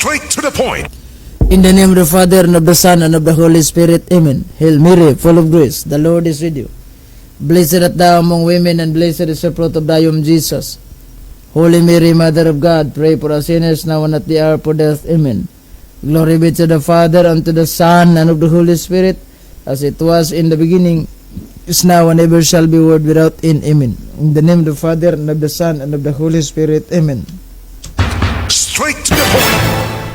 Straight to the point. In the name of the Father, and of the Son, and of the Holy Spirit. Amen. Hail Mary, full of grace, the Lord is with you. Blessed art thou among women, and blessed is the fruit of thy womb, Jesus. Holy Mary, Mother of God, pray for us sinners, now and at the hour of death. Amen. Glory be to the Father, and to the Son, and of the Holy Spirit, as it was in the beginning, is now, and ever shall be, world without end. Amen. In the name of the Father, and of the Son, and of the Holy Spirit. Amen. Straight to the point.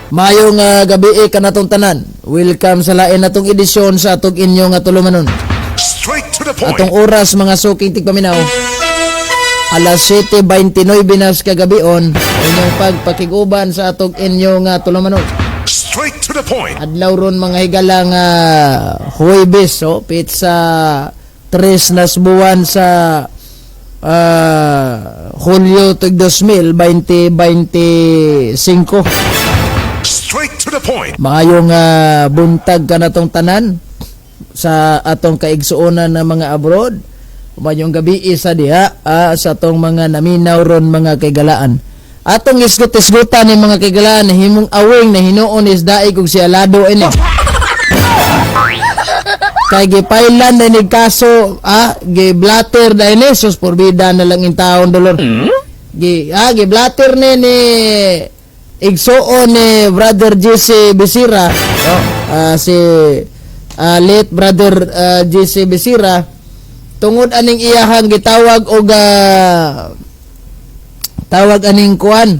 Maayong gabi kanatong tanan. Welcome sa lain natong edisyon sa atong inyong nga tulumanon. Straight to the point. Atong oras, mga suking tigpaminaw, alas 7:29 na sa kagabion, inyong pagpakiguban sa atong inyong nga tulumanon. Straight to the point. Adlaw ron, mga higala, nga Huwebes, so petsa 3 nas buwan sa Hulyo tig 2025. Straight to the point. Maayong buntag kanatong tanan sa atong kaigsuonan ng mga abroad. Maayong gabi sa diha sa atong mga naminaw ron, mga kaigalaan. Atong isgot-isgutan ni mga kaigalaan, himong awing na hinuon is daig ug si Alado ini. Kay gipailan na ni kaso, giblatter na ini, sus, porbida na lang in taon dolor. Gi blatter ni igsuon ni Brother JC Bisira, no? Si late Brother JC Bisira, tungod aning iyahang gitawag og tawag aning kuan,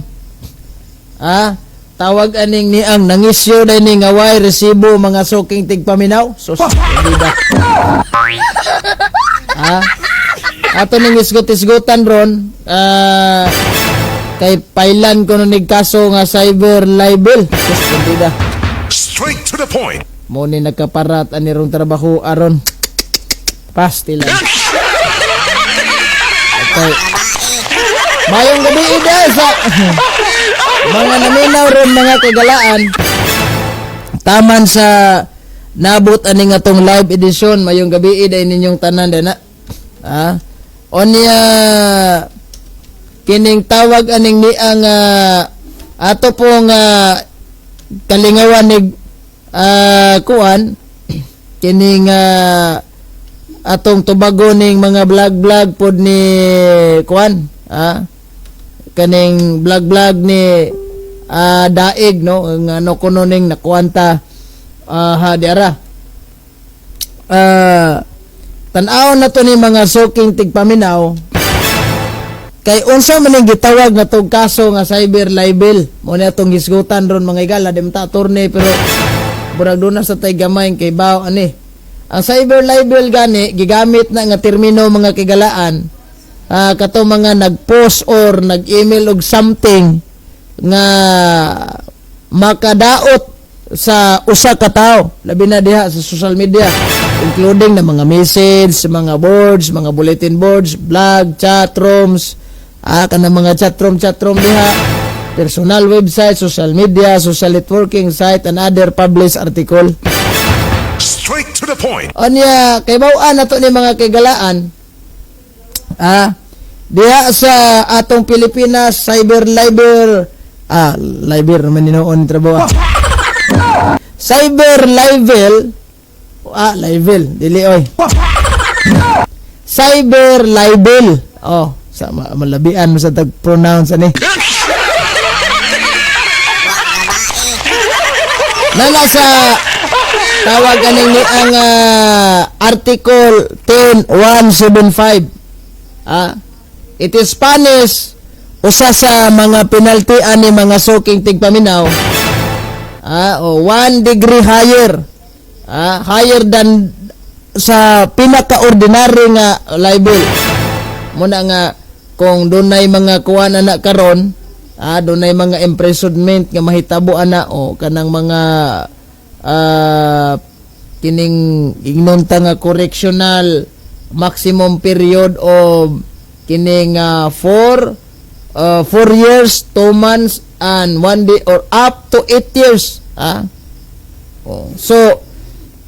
tawag aning niang nangisyo na ni nga way resibo, mga suking tigpaminaw. Sus, bida. Ato ning isgot-isgotan ron, kay pailan ko nig kaso nga cyber libel. Sus, bida. Straight to the point. Mo ni nagkaparat ani rong trabaho aron. Pastilan. Okay. Mayong gabi ida sa mga naminaw ron, mga kagalaan. Taman sa nabot ani nga tong live edition, mayong gabi ida ninyong tanan na. Onya kining tawag aning niang ato pong kalingawan ni kuan kining atong tubago ning mga vlog vlog pod ni kuan, kaning vlog vlog ni daig, no, nga ano kuno ning nakuanta ha diara. Tan-awon na to ni mga suking tigpaminaw, kay unsa man ning gitawag nga tog kaso nga cyber libel. Mo ni atong hisgutan ron, mga igala. Di man ta attorney, pero murag doon na sa tay gamay kay baw ani ang cyber libel. Gani gigamit na nga termino, mga kigalaan, kato mga nag-post or nag-email og something nga makadaot sa usa ka tawo, labi na diha sa social media, including na mga message, mga boards, mga bulletin boards, blog, chat rooms, kanang mga chat room diha, personal website, social media, social networking site and other published article. Straight to the point. Onya kay baw-an nato ni mga kaigalaan, diha sa atong Pilipinas, cyber libel, libel naman noon trabaho, cyber libel, libel dili oy, cyber libel. Oh, sa malabian mo sa tag pronounce ani nana sa tawag aning ni ang article 10175. It is Spanish usa sa mga penalty ani, mga suking tigpaminaw, o 1 degree higher, higher than sa pinaka-ordinary nga libel. Muna nga kung dunay mga kuan ana karon, dunay mga imprisonment nga mahitabo ana o kanang mga kining ingnon ta nga correctional maximum period of kining 4 years, 2 months and 1 day or up to 8 years. Oh. So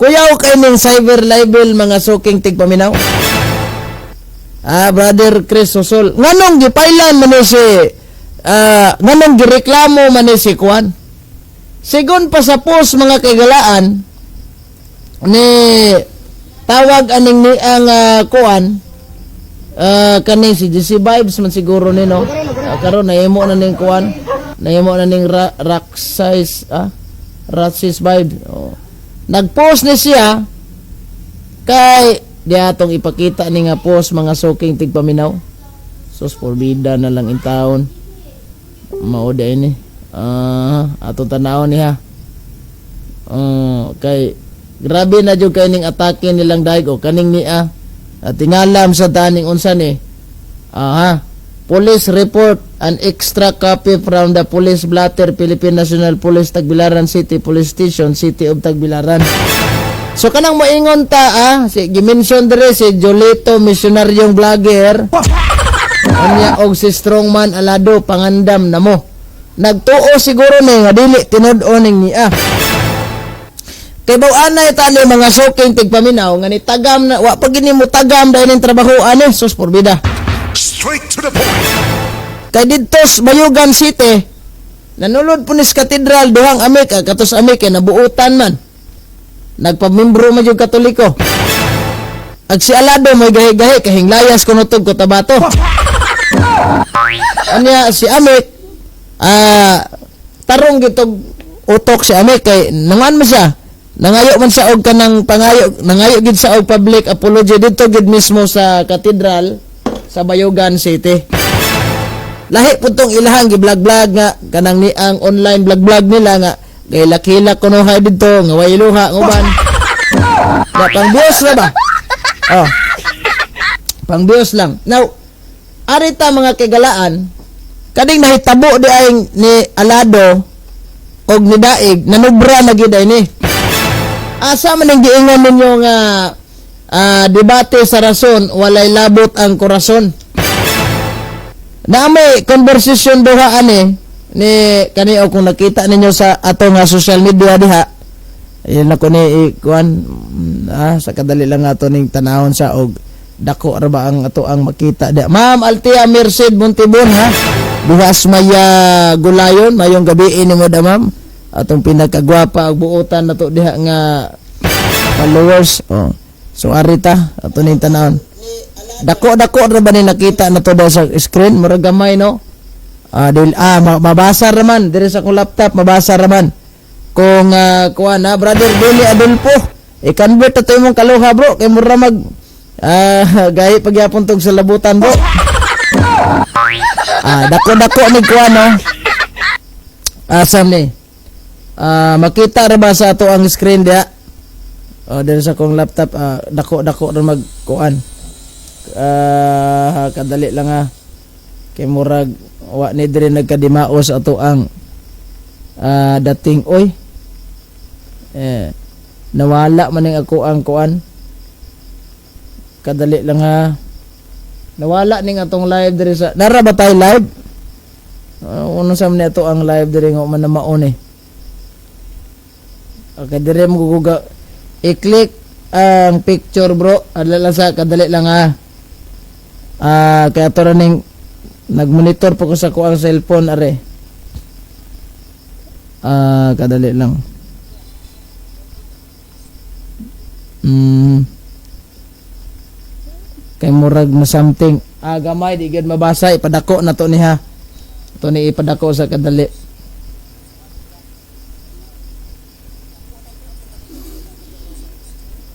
kuyaw kay ning cyber libel, mga suking tigpaminaw. Brother Chris Sosol, nganong gipailan man ni si nganong gireklamo man ni si kuan? Sigon pa sa post, mga kaigalaan, ni tawag aning ni ang kuan, kaning si GC Vibes man siguro ni, no? Karon nahimo na ning kuan, nahimo na ning rock size, racist vibe, oh. Nagpost ni siya kay di atong ipakita ni nga post, mga suking tigpaminaw. Sus, porbida na lang in taon mao di ini. Atong tanawon niya. Kay grabe na jud kay ning atake nilang daig o kaning niya. At tingalam sa taning unsa ni. Aha. Police report an extra copy from the police blotter, Philippine National Police, Tagbilaran City Police Station, City of Tagbilaran. So kanang moingon ta, si gimension dire si Jolito Missionaryong vlogger. Unya og si Strongman Alado, pangandam na mo. Nagtuo siguro ni nga dili tinud-on ning niya. Kay baw anay tani, mga suking tigpaminaw, nga ni tagam na wa pa gini mo tagam dahil ning trabaho ani, sus, porbida. Straight to the point. Kay didto sa Bayugan City, nanulod po ni sa katedral duhang amik, katos amik kay nabuutan man. Nagpamimbro man yung Katoliko. Ag si Alado may gahi-gahi kahinglayas kuno tog Cotabato. Anya si Amik, tarong gitog utok si Amik kay nangan mo siya. Nangayo man siya og kanang pangayo, nangayo gid sa og public apology didto gid mismo sa katedral sa Bayugan City. Lahi pud tong ilahang gi-vlog-vlog nga kanang ni ang online vlog-vlog nila nga kay lakilak kuno hay didto nga way luha nguban. Da pang views na ba? Oh. Pang views lang. Now, arita, mga kagalaan, kaning nahitabo di ay ni Alado og ni Daig, nanubra na gid ay ni. Asa man ang giingon ninyo nga debate sa rason, walay labot ang korason? Na may conversation duha ani ni kani o kung nakita ninyo sa ato nga social media diha. Ayun ako ni ikuan, sa kadali lang ato ning tanahon sa og dako ra ba ang ato ang makita diha. Ma'am Altia Merced Montibon, ha, duha maya gulayon, mayong gabi ini mo da, ma'am, atong pinakagwapa ug buotan nato diha nga followers, oh. So arita ato ning tanahon, dako dako ra ba ni nakita na to daw sa screen? Murag gamay, no? Dil, mabasa ra man dire sa akong laptop, mabasa ra man kung kuan na. Brother Billy Adolfo, i-convert na to imong kaluha, bro, kay mura mag gahi pagyapon tog sa labutan, bro. Dako dako ni kuan, no? Asam ni makita ra ba sa ato ang screen diha? Oh, dire sa akong laptop, dako dako ra mag kuan. Kadali lang ha, kay murag wa ni dire nagkadimao sa ato ang dating, oy. Eh, nawala man ning ako ang kuan. Kadali lang ha, nawala ning atong live dire sa nara ba tayo live? Uno sa man ato ang live dire nga man na maon eh. Okay, dire mo guguga, i-click ang picture, bro. Adla lang sa kadali lang ha. Kaya to ra ning nagmonitor po ko sa kuang cellphone are. Kadali lang. Kay murag na something. Gamay di gyud mabasa, ipadako na to niya. To ni ipadako sa kadali.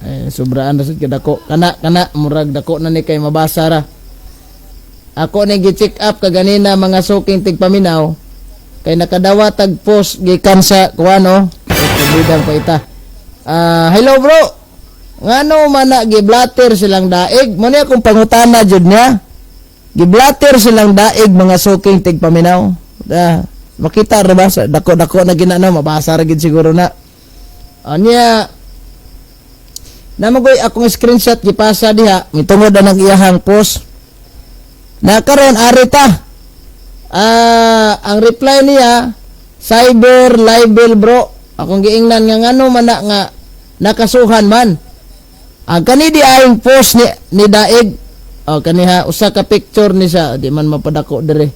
Eh, sobraan ra sad kadako. Kana kana murag dako na ni kay mabasa ra. Ako ni gi-check up kaganina, mga suking tigpaminaw, kay nakadawa tag post gikan sa kuano. Bidang pa ita. Hello, bro. Ngano man na giblatter silang daig? Mo ni akong pangutana jud niya. Giblatter silang daig, mga suking tigpaminaw. Da, makita ra ba sa dako-dako na ginana, mabasa ra gid siguro na. Anya namagoy akong screenshot gipasa diha mitungod na ng iyahang post. Na karon arita. Ang reply niya, "Cyber libel, bro." Akong giingnan nga ngano man na nga nakasuhan man. Ang kani di ayong post ni Daig. Oh, kaniha usa ka picture ni sa di man mapadako dire.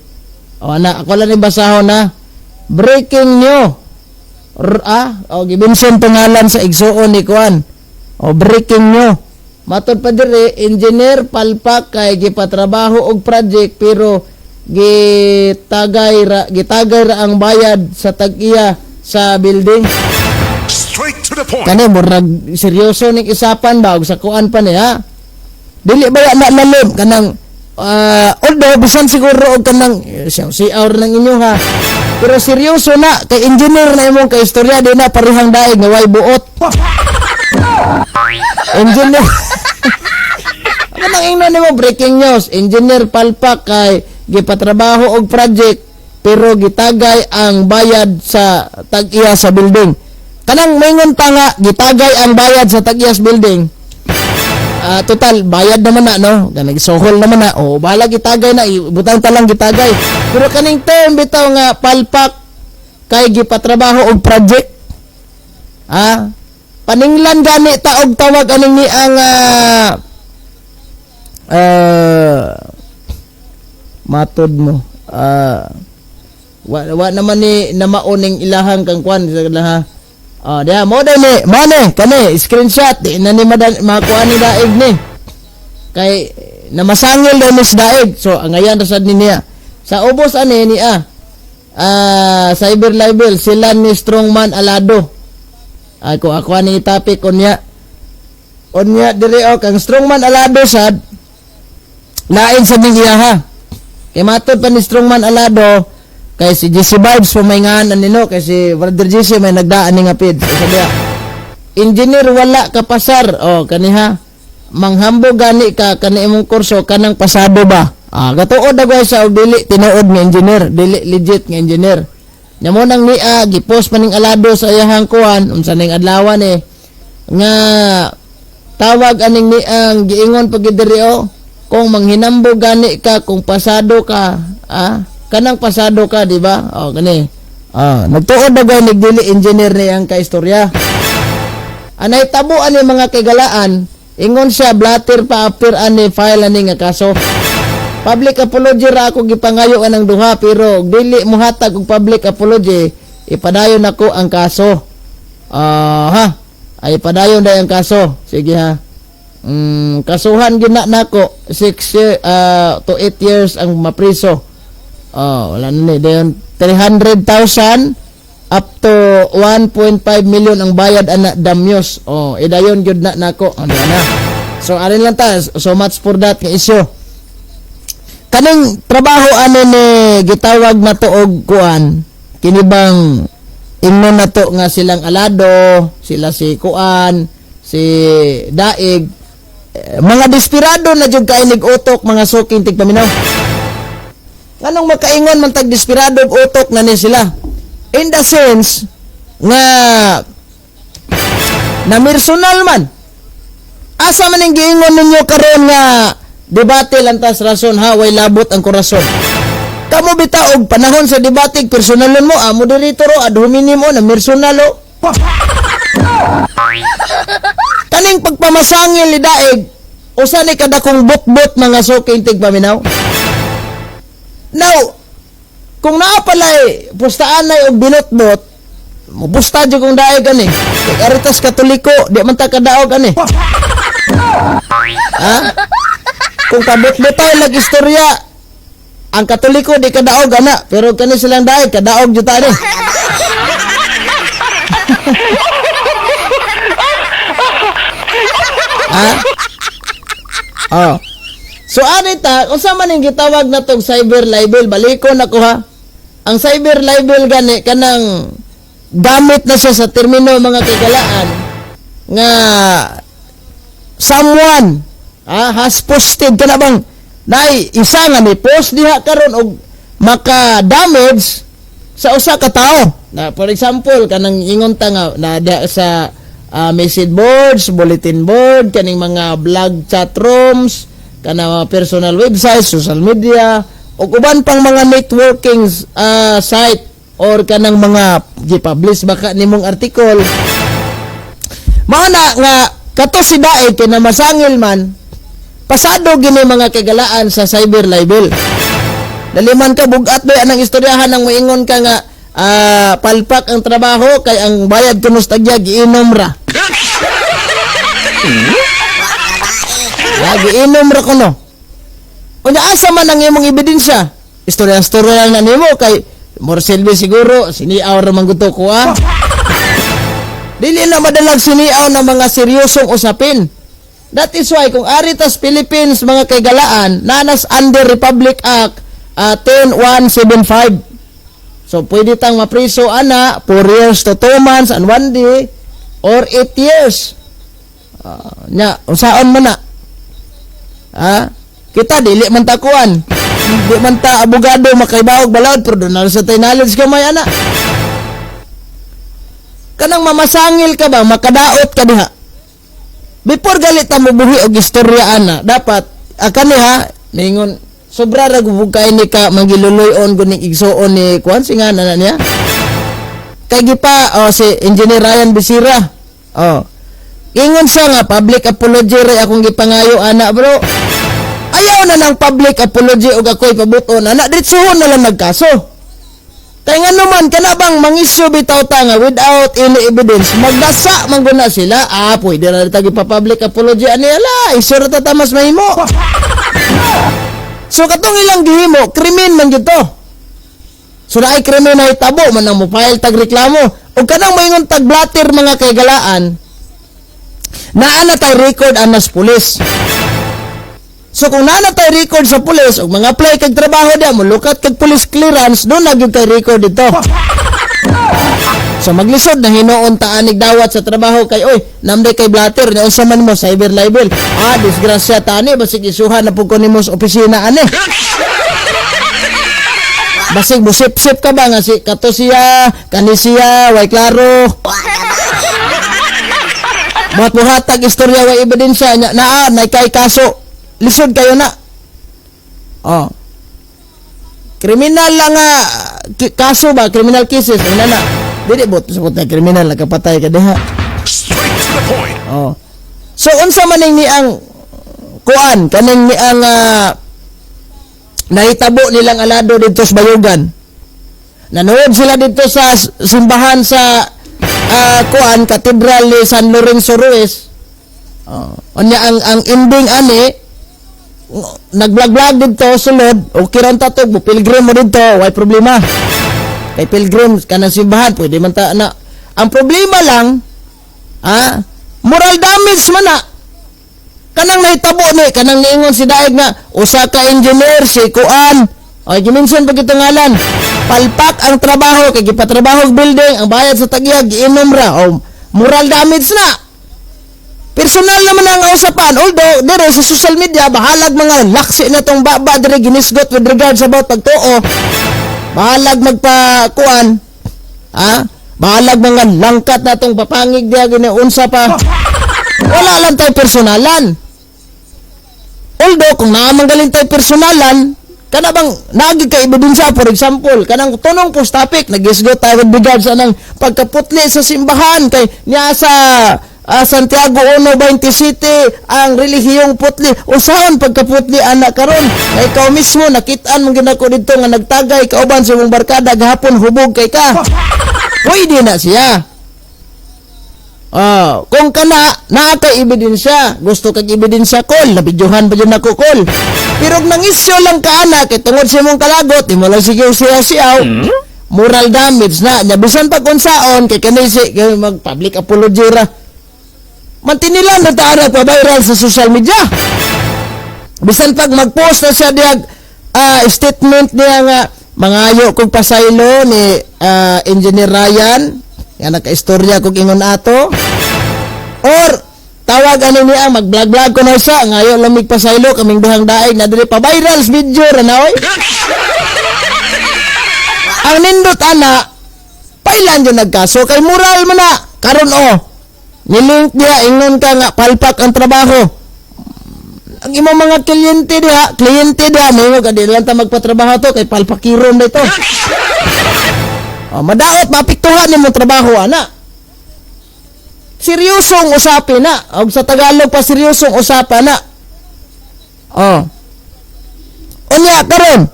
Oh, ana ako lang ni basahon na. Breaking news. Oh, gimention pangalan sa igsuon ni kuan. Oh, breaking news. Matod pa dire, engineer palpak kay gipatrabaho og project pero gitagay ra ang bayad sa tag-iya sa building. Straight to the point. Kani murag seryoso ning isapan ba og sa kuan pa ni, ha. Dili ba ya na lalim kanang although bisan siguro og kanang si hour ng inyo, ha. Pero seryoso na kay engineer na imong kaistorya, di na parehang daig nga way buot. Engineer. Kanang ingnon nimo, breaking news, engineer palpak kay gipatrabaho og project pero gitagay ang bayad sa tag-iya sa building. Kanang maingon ta nga gitagay ang bayad sa tag-iya sa building. Ah, total bayad naman na, no, kanang suhol naman na, o bahala gitagay na, ibutang ta lang gitagay. Pero kaning term bitaw nga palpak kay gipatrabaho og project. Ah, paninglan gani ta og tawag aning ni ang matod mo wa naman ni namauning ilahang kang kwan sa ha. Ah, diha mo dai ni, mo ni kani screenshot di na ni madan makuha ni daig ni. Kay namasangil daw ni sa daig. So ang ngayan ra sad ni niya. Sa ubos ani ni cyber libel sila ni Strongman Alado. Ako ako ani topic unya. Unya diri o kang Strongman Alado sad lain sa ning iya, ha. Kay matod pa ni Strongman Alado, kay si GC Vibes pa may ngaan nino, kay si Brother GC may nagdaan ni nga feed. So, sabi engineer wala kapasar. Oh, kaniha. Manghambog gani ka kani imong kurso kanang pasado ba? Ah, gatuod agway sa og dili tinuod nga engineer, dili legit nga engineer. Nya mo nang niya gipost pa ning Alado sa iyahang kuan unsa ning adlaw ni nga tawag aning niang giingon pag diri oh, kung manghinambog gani ka kung pasado ka, kanang pasado ka, di ba? Oh, kani, nagtuod na gani dili engineer ni ang kaistorya. Anay tabo ani, mga kaigalaan, ingon siya blatter pa after ani file ani nga kaso. Public apology ra ako gipangayo anang duha, pero dili mohatag og public apology, ipadayon nako ang kaso. Ah, ha, ay padayon day ang kaso, sige ha. Kasuhan gina nako 6 to 8 years ang mapriso. Oh, wala na ni dayon 300,000 up to 1.5 million ang bayad ana damyos. Oh, idayon gyud na nako. Ano na. So arin lang ta, so much for that nga issue. Kaning trabaho ano ni gitawag na to og kuan, kini bang ingnon na to nga silang Alado, sila si kuan, si Daig, eh, mga desperado na jud kainig utok, mga suking tigpaminaw. Nganong makaingon man tag desperado og utok na ni sila? In the sense nga na personal man. Asa man ang giingon ninyo karon nga debate lang tas rason, ha, way labot ang korason. Kamo bitaw og panahon sa debate personalon mo, moderator o ad hominem mo na personal o. Kaning pagpamasangil ni Daig, usa ni kadakong bot-bot, mga suking tigpaminaw. Now, kung naa palay pustaan na og binotbot, mupusta jud kong daig ani. Kay Caritas Katoliko, di man ta kadaog ani. Ha? Kung kabot-botay lag istorya, ang Katoliko di kadaog ana, pero kani silang daig kadaog jud ta ani. Ha? Oh. So anita, unsa man ning gitawag na tong cyber libel? Balikon ako ha. Ang cyber libel gani kanang gamit na siya sa termino, mga kaigalaan, nga someone has posted, kana bang nay isa nga ni post diha karon og maka-damage sa usa ka tawo. Na for example kanang ingon ta nga na diha sa message boards, bulletin board, kaning mga blog chat rooms, kanang mga personal websites, social media, ug uban pang mga networking site or kanang mga gi-publish baka nimong article. Mao na nga kato si Daig kay namasangil man, pasado gini, mga kagalaan, sa cyber libel. Daliman ka bugat ba anang istoryahan nang moingon ka nga Palpak ang trabaho kay ang bayad kuno sa tagya giinom ra. Giinom ra kuno. Unya asa man ang imong ebidensya? Istorya-istorya lang na nimo kay Morselby siguro siniaw ra man gusto ko ah. Dili na madalag siniaw ng mga seryosong usapin. That is why kung ari tas Philippines, mga kaigalaan, nanas under Republic Act 10175. So pwede tang mapriso ana 4 years to 2 months and 1 day or 8 years. Nya unsaon man na? Ha? Kita dili man ta kuan. Di man ta abogado makaibawog balaod, pero doon na sa tay knowledge kamay ana. Kanang mamasangil ka ba, makadaot ka diha. Before galit ta mobuhi og istorya ana, dapat kani ha, ningon sobra ra gubog kay ni ka mangiluloy-on guning igsuon ni kuan si nga na niya. Kay gipa, oh, si Engineer Ryan Bisira. Oh. Ingon siya nga public apology ra akong gipangayo ana, bro. Ayaw na ng public apology og ako'y pabuton ana, diretsuhon na lang nagkaso. Kay nga naman kana bang mangisyo bitaw ta nga without any evidence, magdasa man guna sila. Ah, pwede ra ta gipa-public apology ani, ala, isura ta ta mas mahimo. So katong ilang gihimo, krimen man gyud to. So naay krimen na hitabo man ang mo-file tag reklamo. Og kanang maingon tag blatter, mga kaigalaan, naa na tay record anas pulis. So kung naa na tay record sa pulis og mga apply kag trabaho diya, mulukat kag police clearance, doon na gyud kay record dito. So maglisod na hinuon ta anig dawat sa trabaho kay oy, namday kay blatter nya, unsa man mo? Cyber libel. Ah, disgrasya tani, basig isuhan na pud ko nimo sa opisina ani. Basig busip-sip ka ba nga si kato siya, kani siya, way klaro. Buhat buhatag istorya way ebidensya nya naa nay kay kaso. Lisod kayo na. Oh. Kriminal lang nga kaso ba, criminal cases ano na. Dili bot sabot na kriminal nagkapatay ka diha. Straight to the point. Oh. So unsa man ning ni ang kuan kaning ni ang nahitabo nilang alado dito sa Bayugan. Nanood sila dito sa simbahan sa kuan, Katedral ni San Lorenzo Ruiz. Oh. Unya ang ending ani, nagblog-blog dito sulod, okay ran ta to, pilgrim mo dito, way problema. Kay pilgrim kanang simbahan, pwede man ta na. Ang problema lang, moral damage man na. Kanang nahitabo ni, kanang niingon si Daig nga, usa ka engineer, si Kuan, ay, gimension pa kitong ngalan, palpak ang trabaho, kay gipatrabaho og building, ang bayad sa tagya, giinom ra, o, moral damage na. Personal naman ang usapan, although, dire sa social media, bahalag mga laksi na tong baba dire ginisgot with regards about pagtuo, bahalag magpa-kuan, ha? Bahalag mga langkat na tong papangig diya ginaunsa pa. Wala lang tayo personalan. Although, kung naamang galing tayo personalan, kana bang nagi ka ebidensya, for example, kanang tunong post topic, nagisgot tayo with regards anang pagkaputli sa simbahan, kay niya sa Santiago 1 City, ang relihiyong putli, usaon pagkaputli ana karon? Kay ikaw mismo, nakitaan mong ginako dito nga nagtagay kauban sa imong barkada gahapon, hubog kay ka. Pwede na siya. Ah, kung kana naa kay ebidensya, gusto kag ebidensya kol, nabidyohan pa jud nako kol. Pero kung nang-isyo lang ka ana kay tungod sa imong kalagot, imo lang sige siyaw siyaw. Moral damage na. Nya bisan pa kung saon kay kani si kay mag public apology ra. Mantinilan na ta ana pa viral sa social media. Bisan pag mag-post na siya diag statement niya nga mangayo kog pasaylo ni Engineer Ryan nga nakaistorya kog ingon ato, or tawag ano niya, mag-vlog-vlog ko na siya, ngayo lamig pasaylo kaming duhang daig na diri, pa viral video ra na oy. Ang nindot ana, pailan yun nagkaso kay moral man na karon. Oh, nilink niya, ingon ka nga palpak ang trabaho, ang imong mga kliyente diha may ka di lang ta magpatrabaho to kay palpakiron dito. Oh, madaot maapektuhan nimo trabaho ana. Seryosong usapin na. Og sa Tagalog pa, seryosong usapan na. Oh. Unya karon.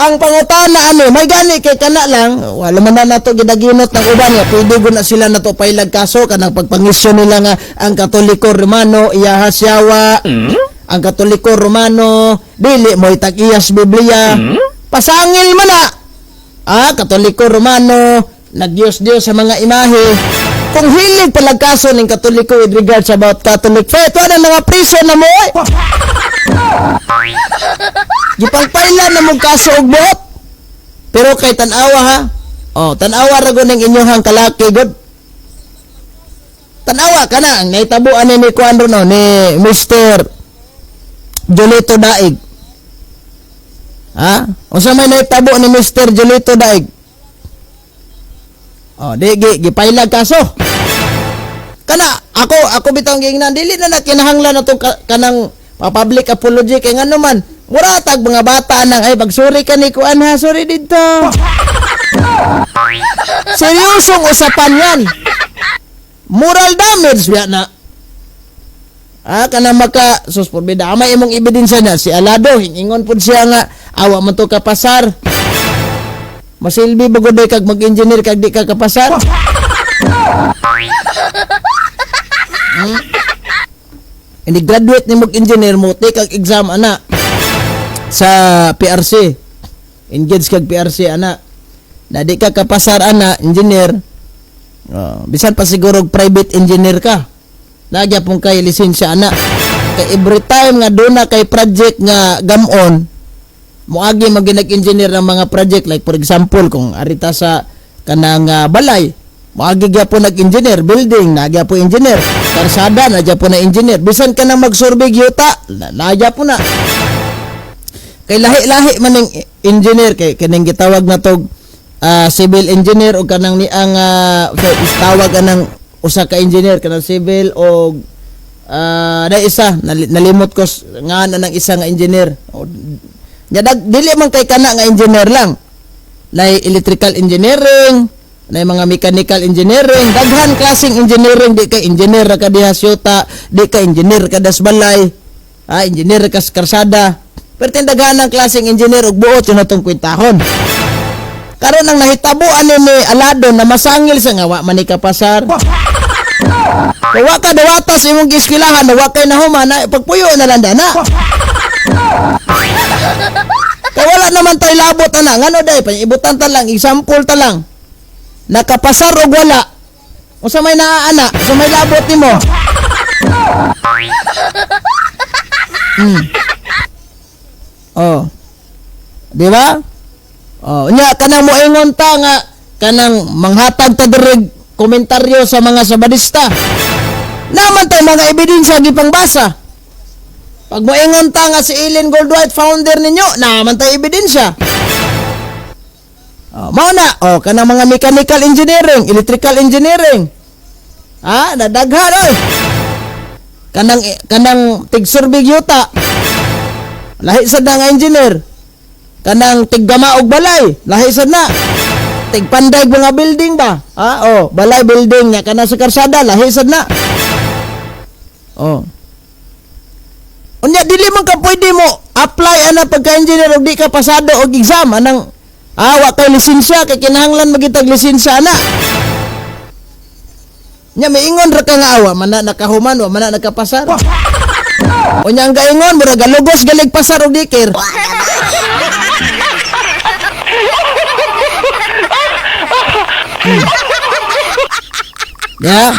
Ang pangutana ano, may gani kay kana lang, wala man na nato gidaginot ng uban nga pwede gud na sila nato pailag kaso kanang pagpangisyo nila nga ang Katoliko Romano iyaha siyawa. Ang Katoliko Romano dili mo itag-iyas Biblia. Pasangil man na. Ah, Katoliko Romano nagyos-Diyos sa mga imahe. Kung hilig palagkaso ning Katoliko with regards about Catholic faith, wala mga priso na mo. Oy. Gipangpailan na mong kaso og buot. Pero kay tan-awa ha. Oh, tan-awa ra gud ning inyong kalaki gud. Tan-awa kana ang nahitabuan ni kuan no ni Mr. Jolito Daig. Ha? Unsa may nahitabo ni Mr. Jolito Daig? Oh, di gipailag kaso. Kana ako ako bitong giingnan dili na na kinahanglan atong kanang pa-public apology kay ngano man mura tag mga bata nang ay pagsuri ka ni kuan ha, sorry didto. Seryosong usapan yan. Moral damage biya na. Ah, kana maka sus porbida amay imong ebidensya na si Alado ingon pud siya nga awa man to kapasar. Masilbi ba gud kag mag-engineer kag di ka kapasar? Hindi graduate ni mag-engineer mo, take ang exam ana sa PRC. Engage kag PRC ana. Na di ka kapasar ana, engineer. Oh, bisan pa siguro og private engineer ka. Nagya pong kay lisensya ana. Kay every time nga duna kay project nga gamon, moagi man nag-engineer ng mga project, like for example kung arita sa kanang balay, moagi gyapon nag-engineer, building na gyapon engineer, karsada na gyapon na engineer, bisan ka nang magsurvey yuta na, na gyapon na, kay lahi-lahi man ning engineer, kay kining gitawag na tog civil engineer o kanang niang so, tawag anang usa ka engineer kanang civil o na isa nalimot ko nga na ng isa nga engineer. O, nya dili man kay kana nga engineer lang, nay electrical engineering, nay mga mechanical engineering, daghan klaseng engineering. Di kay engineer ra ka diha syuta, di ka engineer ka das balay, engineer ka sa karsada, pero daghan ang klaseng engineer ug buot yun atong kwentahon. Karon ang nahitabuan ni Alado na masangil sa nga wa man ni kapasar. Kung wa ka dawata sa imong gieskwilahan, wa kay nahuman, na pagpuyo na lang dana. Kay wala naman tay labot ana, ngano day ibutan ta lang, example ta lang. Nakapasar og wala. Unsa may naa ana? Unsa may labot nimo? Oh. Di ba? Oh, nya kanang moingon ta nga kanang manghatag ta diri komentaryo sa mga Sabadista. Naman tay mga ebidensya gipangbasa. Pag moingon ta nga si Ellen Goldwhite founder ninyo, naman tay ebidensya. Oh, mao na, oh, kanang mga mechanical engineering, electrical engineering. Ah, nadaghan oy. Kanang kanang tig-survey yuta. Lahi sad na nga engineer. Kanang tiggama og balay, lahi sad na. Tigpanday mga building ba? Ah, oh, balay building nya kana sa karsada, lahi sad na. Oh. Unya dili man ka pwede mo apply ana pagka-engineer og di ka pasado og exam anang wa kay lisensya, kay kinahanglan magitag lisensya ana. Nya miingon ra ka nga awa man na nakahuman, wa man na nakapasar. Unya ang gaingon murag galugos galig pasar og dikir. Ya.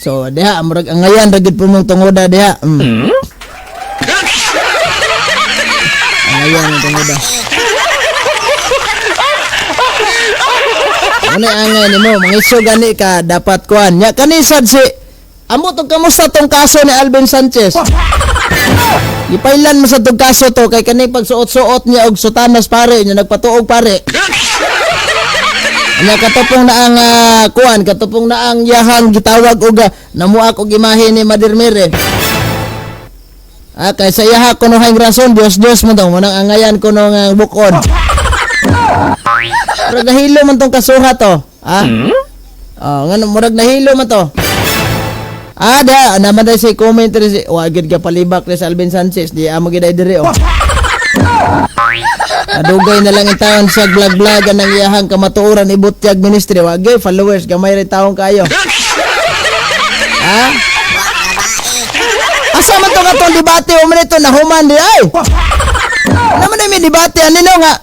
So diha murag angayan ra gid pud mong tungoda diha. Angayan ang tungoda. Ano angay nimo mangisyo gani ka dapat kuan. Nya kani sad si amo tong kamusta tong kaso ni Alvin Sanchez. Gipailan mo sa tong kaso to kay kani pagsuot-suot niya og sutanas pare nya nagpatuog pare. Nya katupong na ang kuan, katupong na ang yahang gitawag og namuak og imahe ni Mother Mary. Ah, kay sa iyaha kuno hay rason, Dios Dios mo daw manang angayan kuno nga bukod. Murag nahilo man tong kasuha to. Ah. Oh, ngano murag nahilo man to. Ah, da naman dai say comment diri si wa gid ka palibak ni sa Alvin Sanchez, di amo gid ay diri oh. Adugay na lang ang taon sa vlog-vlog ang iyahang kamatuoran ibutyag ministry. Wagay followers, gamay rin taong kayo. Ha? Asa man to katong debate o man ito nahuman di ay. Naman ay may debate ani no nga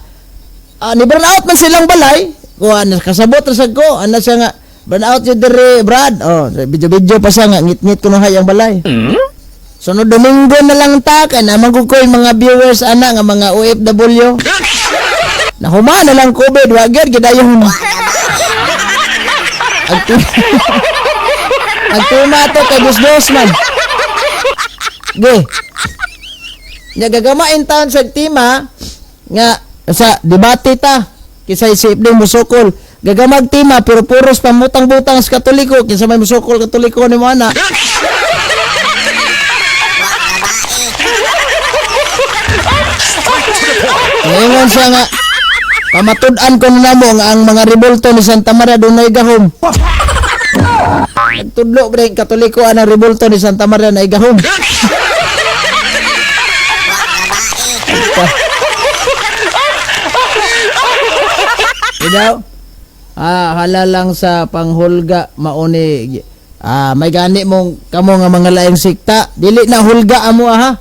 ni burn out man silang balay. Kuan kasabot ra sad ko ana siya nga burn out yun diri Brad. Oh, video-video pa siya nga ngit-ngit kuno hay ang balay. Sunod Domingo na lang ta kay naman ko ko'y mga viewers ana nga mga OFW. Nahuma na lang COVID, wa gyud gidayon. Ang tuma to kay Diyos Diyos man. Ge. Nya gagamain taon sa tima nga sa debate ta kisay si Ibning musukol. Gagamag tima pero puros pamutang-butang sa Katoliko kinsa may musukol Katoliko nimo ana. Ngayon siya nga pamatud-an ko na namo nga ang mga rebulto ni Santa Maria dunay gahom. Nagtudlo ba rin Katoliko ang rebulto ni Santa Maria na gahom. Ikaw? Hala lang sa panghulga mauni. May gani mong kamo nga mga laing sikta. Dili na hulga amo ha.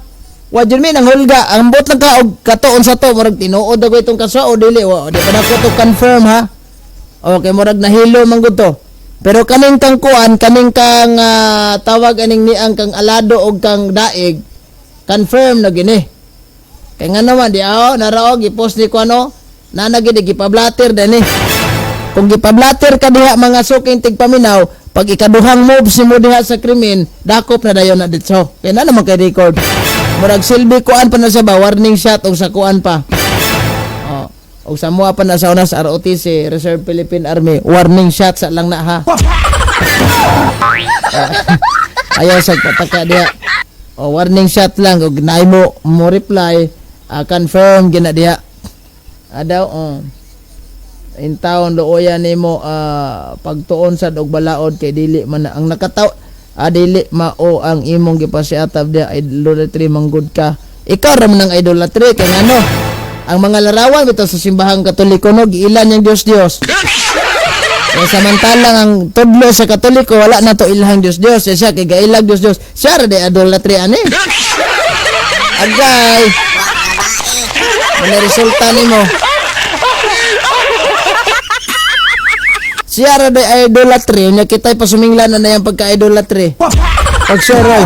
Wa jud mi nang hulga. Ambot lang ka og katuon sa to murag tinuod ako itong kaso o dili wa. Di pa na ko to confirm ha. Okay, murag nahilo man gud to. Pero kaning kang kuan, kaning kang tawag aning niang kang alado og kang daig, confirm na gini. Kay nga naman di aw naraog i-post ni kuano, nana gid gipablatter dani. Kung gipablatter ka diha mga suking tigpaminaw, pag ikaduhang moves nimo diha sa krimen, dakop na dayon na ditso. Kay na naman kay record. Murag silbi kuan pa na siya ba, warning shot og sa kuan pa. Oh, og sa mua pa na sa una sa ROTC, Reserve Philippine Army, warning shot sa lang na ha. Ayaw sa pataka diha. Oh, warning shot lang og naay mo mo reply, confirm gina diha. Adaw oh. In town luoya nimo pagtuon sad og balaod kay dili man na ang nakataw dili mao ang imong gipasiatab diha idolatry manggod ka. Ikaw ra man ang idolatry kay ngano ang mga larawan bitaw sa simbahang Katoliko no giilan yang Dios Dios. Kaya samantalang ang tudlo sa Katoliko wala na to ilahang Dios Dios siya kay gailag Dios Dios. Siya ra day idolatry ani. Agay. Ano resulta nimo? Siya ra day idolatry nya kita'y pasuminglan na na yang pagka-idolatry. Pag sure.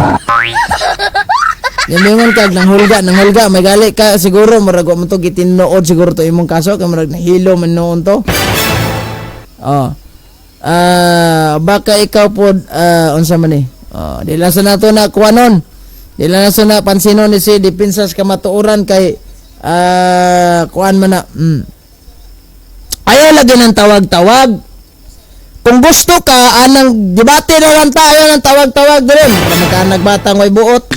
Yamingon kag nang hulga, may gali ka siguro murag wa man to gitinuod siguro to imong kaso kay murag nahilo man noon to. Oh. Baka ikaw pod unsa man ni? Oh, di lang sa nato na kuwanon. Di lang sa na pansinon ni si depensa sa kamatuoran kay kuan man na. Ayaw lagi ng tawag-tawag. Kung gusto ka anang debate na lang tayo ng tawag-tawag diri. Para magkaanag batang way buot.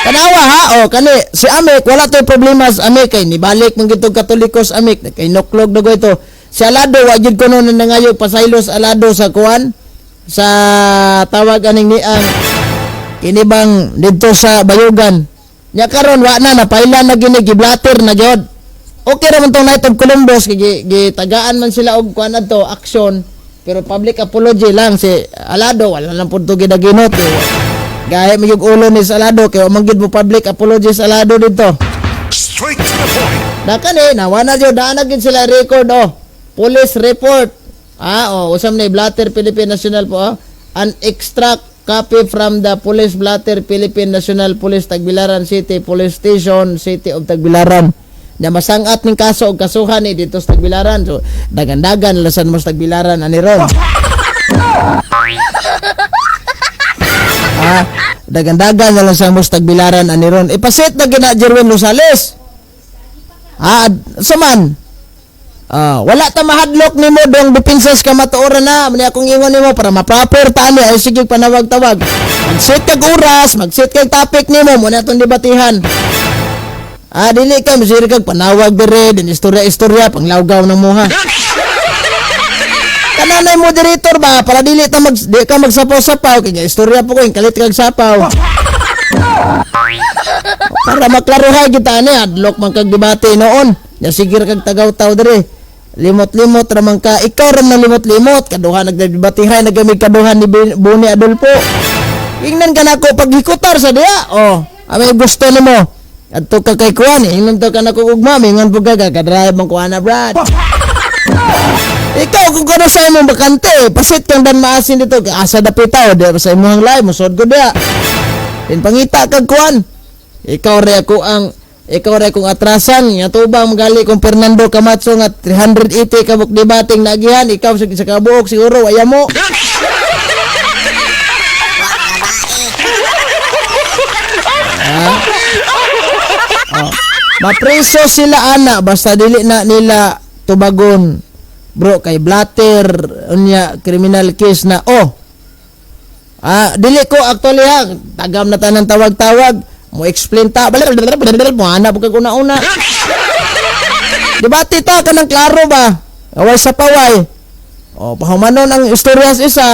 Tanawa ha, o kani si Amik wala toy problema sa Amik kay nibalik man gitong Katoliko sa Amik kay noklog na ito. Si Alado wa jud kuno na nangayo pasaylos Alado sa kuan sa tawag aning niang kini bang didto sa Bayugan. Nya karon wa na napailan na gini giblatter na gyud. Okay ra man tong Knight of Columbus kay gitagaan man sila og kuan adto action pero public apology lang si Alado wala lang pud to gidaginot eh. Gahi mo yung ulo ni Salado kay wa man gyud mo public apology sa Alado dito. Straight to the point. Nakani nawa na jud daan na gyud sila record oh. Police report. Oh, usam na Blatter Philippine National po oh. An extract copy from the Police Blatter Philippine National Police Tagbilaran City Police Station, City of Tagbilaran. Na masangat ning kaso og kasuhan ni dito sa Tagbilaran. So dagan-dagan lasan mo sa Tagbilaran ani ron. Dagan-dagan na lang sa mo sa Tagbilaran ani ron. Ipaset na gina Jerwin Rosales. Saman. Wala ta mahadlok nimo dong depensa sa kamatuoran na. Mani akong ingon nimo para ma-proper ta ani ay sige panawag-tawag. Mag-set kag oras, mag-set kag topic nimo mo na atong debatihan. Dili ka masiri kag panawag dire, din istorya-istorya panglawgaw ng muha. Kananay moderator ba para dili ta mag di ka magsapaw-sapaw kay istorya po ko kalit kag sapaw. Para maklaruhay kita ani, adlok man kag debate noon. Nya sige ra kag tagaw-taw diri. Limot-limot ra man ka, ikaw ra man limot-limot, kaduha nagdebatehay nagamig kaduha ni Boni Adolfo. Ingnan ka nako paghikutar sa diya. Oh, amay gusto nimo. Adto ka kay kuan, ingnan to ka nako ugma, mingon pud ka kadrive man kuan na Brad. Ikaw kung kano sa imong bakante, pasit kang dan maasin dito, asa dapitaw di sa imong live, mosod ko diya. Din pangita kag kuan. Ikaw re ako ang ikaw re akong atrasan nga tubang magali kong Fernando Camacho nga 380 ka buk debating nagihan, ikaw sa kabuok siguro waya mo. Ha? Oh. Mapreso sila ana basta dili na nila tubagon. Bro kay blatter unya criminal case na oh. Ah, dili ko actually ha, tagam na tanan tawag-tawag, mo explain ta, balik mo ana pud kag una-una. Debate ta kanang klaro ba? Away sa paway. Oh, pahumanon ang istorya sa isa,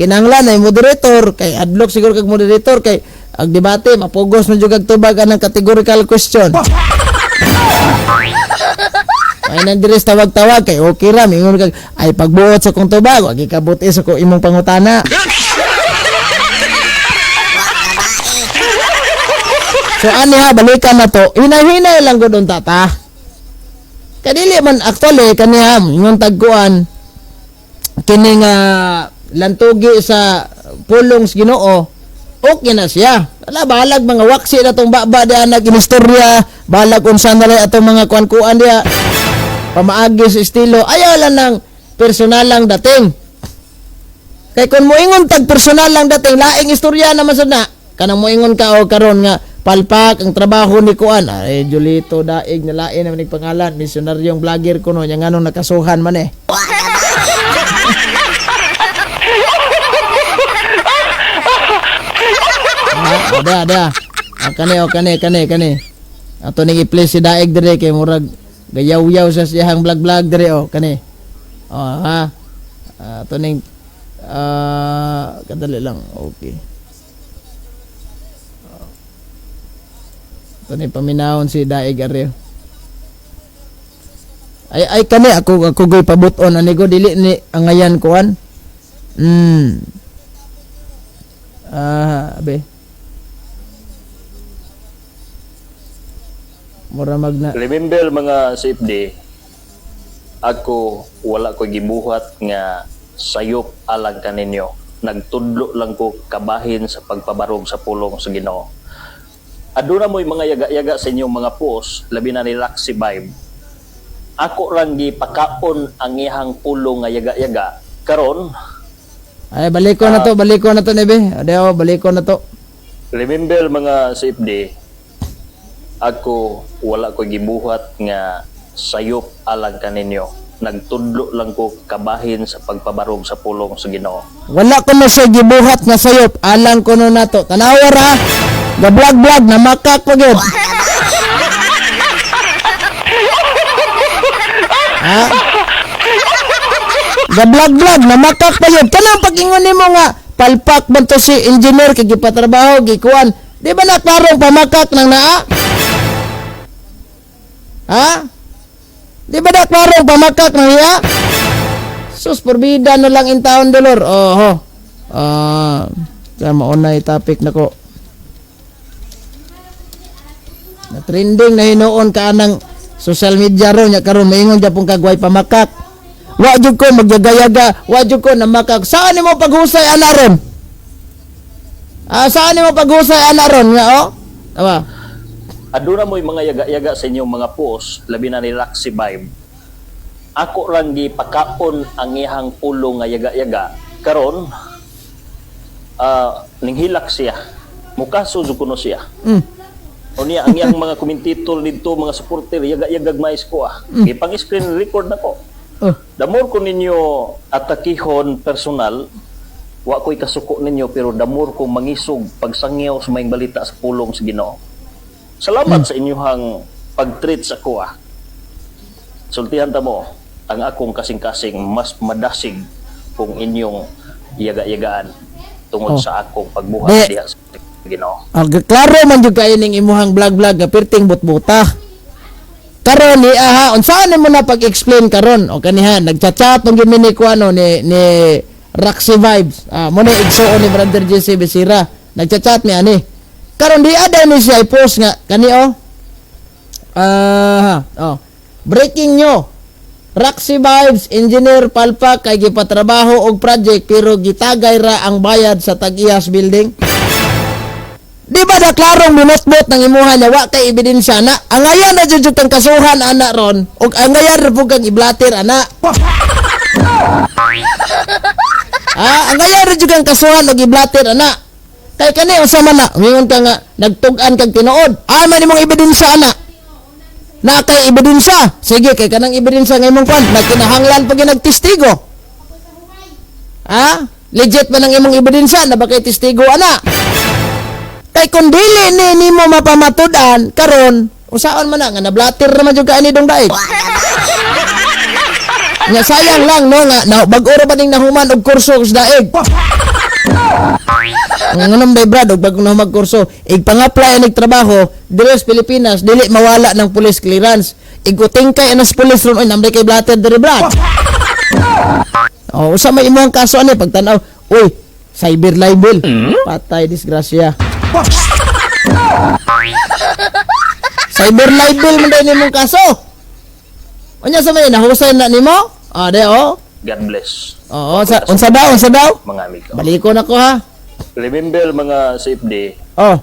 kinahanglan ay moderator kay adlok siguro kag moderator kay ang debate mapugos man jud kag tubag anang categorical question. Ay nandiri sa tawag-tawag kay okay ra mingon kag ay pagbuot sa kong tubag, wag ikabuti sa ko imong pangutana. So ani ha, balikan na to. Hinay-hinay lang gud unta ta. Kadili man actually kaniha ingon tagkuan kini nga lantugi sa pulong sa Ginoo, okay na siya. Ala bahalag mga waksi na tong baba diha nag-inistorya, bahalag unsa na lang atong mga kuan-kuan diha. Pamaagi sa estilo, ayaw lang ng personalang dating. Kay kung moingon tag personal lang dating, laing istorya naman sad na. Kanang moingon ka o karon nga palpak ang trabaho ni kuan. Ay Julito daig na lain naman ning pangalan, misionaryong vlogger kuno nya nganong nakasuhan man eh. Ah, ada ada. Ah, kani o kani kani kani. Ato ning i-play si daig dire kay murag gayaw-yaw sa siyahang vlog-vlog dire o kani. Oh ha. Ato ning kadali lang. Okay. Ato ning paminahon si daig are. Ay ay kani ako ako goy pabut-on ani go dili ni angayan kuan. Ah, abe. Mura magna. Remember mga CFD, ako wala ko gibuhat nga sayop alang kaninyo. Nagtudlo lang ko kabahin sa pagpabarog sa pulong sa Ginoo. Aduna mo'y mga yaga-yaga sa inyong mga post, labi na ni Roxy Vibe. Ako rang gipakaon ang iyang pulong nga yaga-yaga. Karon, ay baliko na to, baliko na to nebe. Adeo, baliko na to. Remember mga CFD, ako wala ko gibuhat nga sayop alang kaninyo. Nagtudlo lang ko kabahin sa pagpabarog sa pulong sa Ginoo. Wala ko na siya gibuhat nga sayop alang kuno nato. Tanawa ra. Ga-vlog-vlog na makak pa gyud. Ha? Ga-vlog-vlog na makak pa gyud. Kanang pag-ingon nimo nga palpak man to si engineer kay gipatrabaho gikuan. Di ba na klarong pamakak nang naa? Ha? Di ba na klarong pamakak nang iya? Sus, porbida na lang in taon dolor. Oho. Sa maunay topic na ko. Na trending na hinuon ka anang social media ron nya karon maingon gyapon kag way pamakak. Wa jud ko magyagayaga, wa jud ko namakak. Saan nimo paghusay ana ron? Ah, saan nimo paghusay ana ron nga oh? Tawa. Aduna mo'y mga yaga-yaga sa inyong mga post, labi na ni Roxy Vibe. Ako rang gipakaon ang iyang pulong nga yaga-yaga. Karon, ninghilak siya. Mukaso jud kuno siya. O niya, ang iyang mga komentator dito, mga supporter, yaga-yagag mais ko ah. Gipang-screen record na ko. Oh. The more ko ninyo atakihon personal, wa ko'y kasuko ninyo, pero the more ko mangisog pagsangyaw sa maing balita sa pulong sa Ginoo. Salamat sa inyuhang pag-treat sa kuha. Sultihan ta mo, ang akong kasing-kasing mas madasig kung inyong yaga-yagaan tungod sa akong pagbuhat diha sa Ginoo. Ah, klaro man jud kayo ning imuhang vlog-vlog nga perting butbuta. Karon ni aha, unsaan nimo na pag-explain karon? O kaniha nagchat-chat tong gimi ni kuano ni Roxy Vibes. Ah, mo na igsuon ni Brother JC Besira. Nagchat-chat mi ani. Karon di ada ni siya i-post nga kani oh. Ah, oh. Breaking nyo. Roxy Vibes, Engineer Palpak kay gipatrabaho og project pero gitagay ra ang bayad sa Tag-iyas building. Di ba na klarong minotbot ng imuha niya, wa kay ebidensya na. Angayan na jud kang kasuhan ana ron ug angayan ra pud kang iblater ana. Ah, angayan ra jud kang kasuhan ug iblater ana. Kay kani unsa man na, mingon ka nga nagtug-an kag tinuod. Ay man imong ebidensya ana. Na kay ebidensya. Sige kay kanang ebidensya nga imong kwan, nagkinahanglan pag nagtestigo. Ha? Legit man ang imong ebidensya na ba kay testigo ana? Kay kung dili ni nimo mapamatud-an karon, usaon man na nga nablater naman jud ka ani dong daig. Nga sayang lang no nga na, bag-o ra ba ning nahuman og kurso sa daig. Ang anong day brad og bag-o na kurso, igpang-apply anig trabaho diri sa Pilipinas dili mawala ng police clearance. Iguting kay anas police ron, oy namday kay blatter diri brad. Oh, usa may imong kaso ani pagtan-aw, uy, cyber libel. Patay disgrasya. Cyber libel man dahil nimong kaso. Unya sa may nahusay na nimo? Ah, de oh. God bless Oo, sa, unsa daw, unsa daw? mga amigo. Baliko na ko ha. Remember mga CFD, Oh,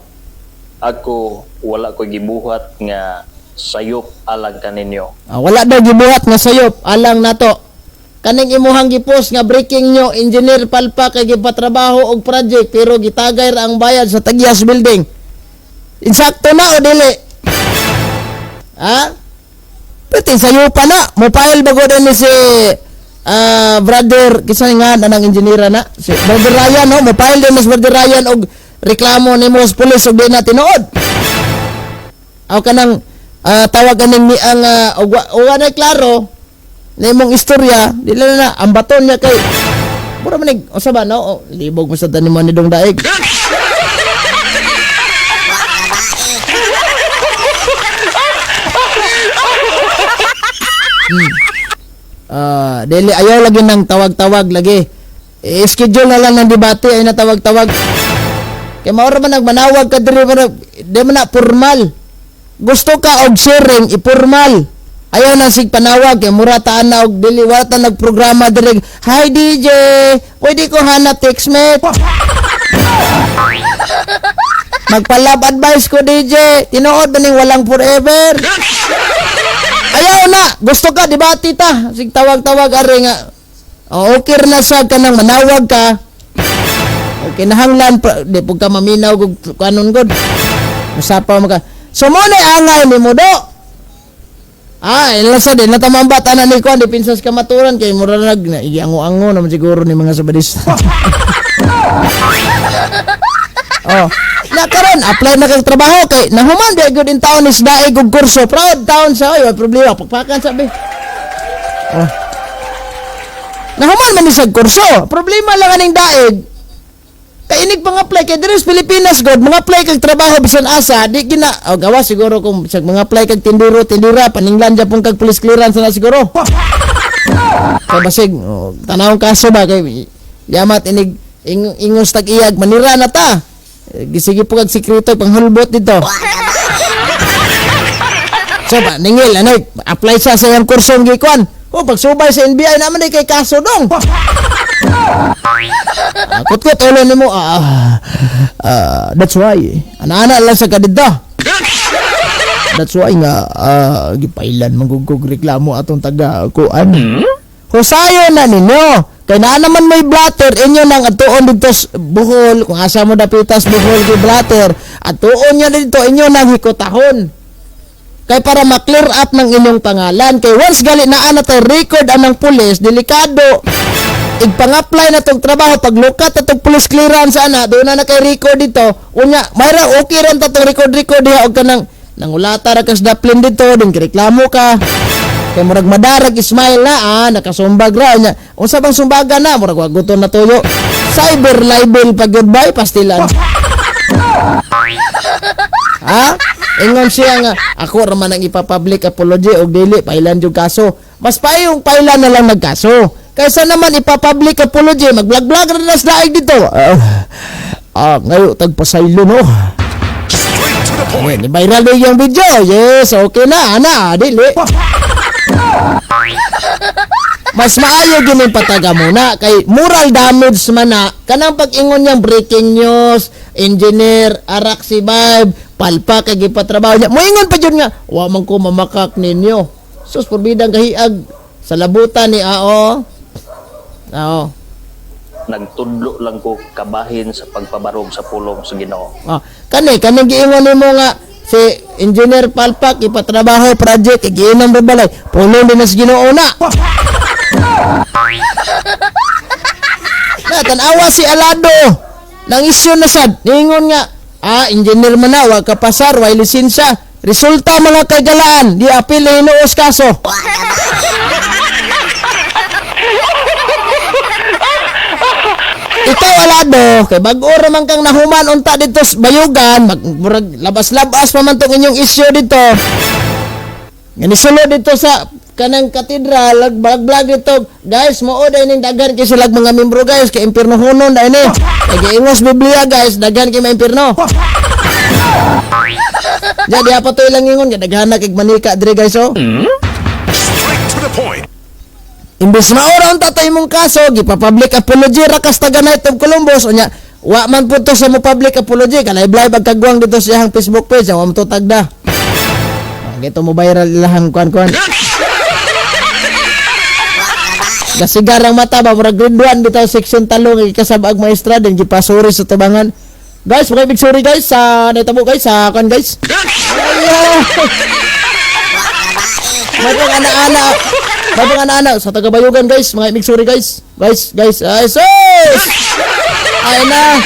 ako wala ko gibuhat nga sayop alang kaninyo. ah, wala daw gibuhat nga sayop alang nato. Kaning imuhang gipost nga breaking nyo, Engineer Palpa kay gipatrabaho og project pero gitagay ra ang bayad sa Tagyas building. Insakto na o dili? Ha? Pwede sayo pa na. Mopile ba ko ni si brother, kisa nga na ng engineer na? Si Brother Ryan, no? Mopile din ni si Brother Ryan og reklamo ni mo sa pulis og di na tinuod. Aw kanang tawag aning ni ang og wa na klaro na imong istorya, di na na ang baton niya kay mura man nig usa ba no? Oh, libog mo sa tanim mo ni dong daig. Ah, dili ayaw lagi ng tawag-tawag lagi. I-schedule na lang ng debate ay natawag-tawag. Kay mao ra man nagmanawag ka diri man di man na formal. Gusto ka og sharing i-formal. Ayaw na sig panawag kay mura taan na og dili wala ta nagprograma diri. Hi DJ, pwede ko hanap text mate. Magpa-love advice ko DJ. Tinuod ba ning walang forever? Ayaw na, gusto ka debate ta. Sig tawag-tawag ari nga. Oh, okay ra na sa kanang manawag ka. Okay nahanglan pa, di pud ka maminaw og kanon gud. Usapa mo ka. So mo na angay nimo do. Ah, ila sa din natamambat ana ni kuan di pinsas kamaturan kay mura nag na, iango-ango naman siguro ni mga sabadista. Oh. Na karon apply na kag trabaho kay nahuman di gud in taon is daig og kurso. Proud taon sa oy, wa problema pakpakan sabi. Oh. Nahuman man ni sa kurso. Problema lang aning daig. Kay inig pang apply kay diri sa Pilipinas god, mga apply kag trabaho bisan asa, di gina oh, gawa siguro kung sa mga apply kag tinduro, tindura paninglan japon kag police clearance na siguro. Kay basig oh, tanawong kaso ba kay yamat inig ingos tag iyag manira na ta. Eh, gisige po kag sikreto panghulbot dito. So ba ningil ano apply sa sa iyang kursong gikuan. Oh, pagsubay sa NBI naman di kay kaso dong. Ah, kutkot ulo nimo that's why ana-ana lang sa kadidto. That's why nga gipailan manggugog reklamo atong taga kuan. Husayon na ninyo. Kay naa naman may blatter inyo nang atuon dito sa Bohol kung asa mo dapitas Bohol kay blatter atuon niya dito inyo nang hikotahon. Kay para ma-clear up ng inyong pangalan. Kay once gali naa na tay record anang pulis, delikado. Igpang-apply na tong trabaho, paglukat na tong police clearance ana, doon na na kay record dito. Unya, mayra okay ran ta tong record-record diha og kanang nangulata ra kas daplin dito, din reklamo ka. Kay murag madarag smile na nakasumbag ra unya. Unsa bang sumbaga na murag wa gutom na tuyo. Cyber libel pag goodbye pastilan. Ha? Ingon siya nga ako ra man ang ipa-public apology og dili pailan jud kaso. Mas payong pailan na lang nagkaso. Kaysa naman ipa-public apology, mag-vlog-vlog ra na sa daig dito. Ngayo tagpasaylo no. Straight to the point. Ni viral na yung video. Yes, okay na, ana, dili. Mas maayo gini pataga muna kay moral damage man na kanang pag-ingon niyang breaking news, engineer arak si Vibe, palpa kay gipatrabaho niya. Moingon pa jud nga, wa man ko mamakak ninyo. Sus, porbidang kahiag sa labutan ni ao. Ao. Nagtudlo lang ko kabahin sa pagpabarog sa pulong sa Ginoo. Ah, kani kani giingon nimo nga si Engineer Palpak ipatrabaho project giinom ra balay. Pulong din sa Ginoo na. Na tan-awa si Alado. Nang isyu na sad, niingon nga, engineer man na, wa ka pasar, wa lisensya. Resulta mga kagalaan, di apil na hinuos kaso. Ikaw Alado, kay bag-o ra man kang nahuman unta dito sa Bayugan, murag labas-labas pa man tong inyong isyu dito. Nga nisulod dito sa kanang katedral, nagbalag-blag dito. Guys, mao day ning daghan kay sila mga membro guys, kay impierno hunon day ni. Kay giingos Biblia guys, daghan kay maimpierno. Ja, di pa to ilang ingon, kay daghan na kay manika diri guys oh. Straight to the point. Imbes maura ang tatay mong kaso, gipa-public apology ra kas taga Knight of Columbus unya wa man pud to sa mo public apology, kanay live ang kagwang dito sa iyang Facebook page, wa man to tagda. Gito mo viral ilahang kuan-kuan. Gasigar ang mata ba murag grade 1 bitaw section talong gikasab-ag maestra din gipasuri sa tubangan. Guys, mga big sorry guys sa naitabo guys sa kuan guys. Mga ana-ana. Mga ana-ana sa taga-Bayugan guys, mga big sorry guys. Guys, guys, ay sus! Ay na.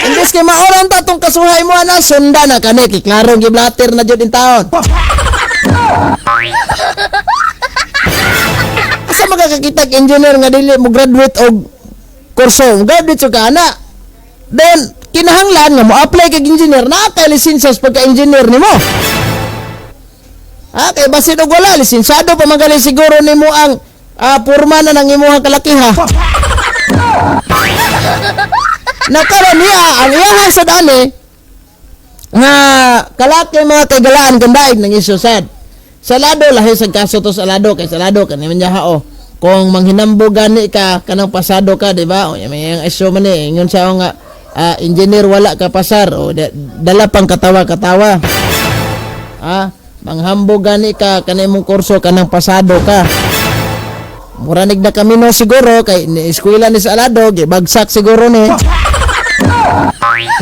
Imbes kay maoran ta tong kasuhay mo ana, sunda na kani kay klarong giblater na jud in taon. Asa makakakita og engineer nga dili mo graduate og kurso, mo graduate jud ka ana. Then kinahanglan nga mo apply kag engineer na kay lisensya sa pagka-engineer nimo. Ha, kay basin og wala lisensyado pa man gali siguro nimo ang porma na ng imuhang kalakiha. Nakaron niya ang iyaha sa dani nga kalaki mga kagalaan kandaig ng isyu sad. Salado lahi sa kaso to salado kay salado kani man niya o. Kung manghinambog gani ka kanang pasado ka, di ba? O may ang isyu man ni ingon siya nga engineer wala ka pasar o dala pang katawa-katawa. Manghambog gani ka kanang imong kurso kanang pasado ka. Mura nig na kami no siguro kay ni eskwela ni sa Alado gibagsak siguro ni.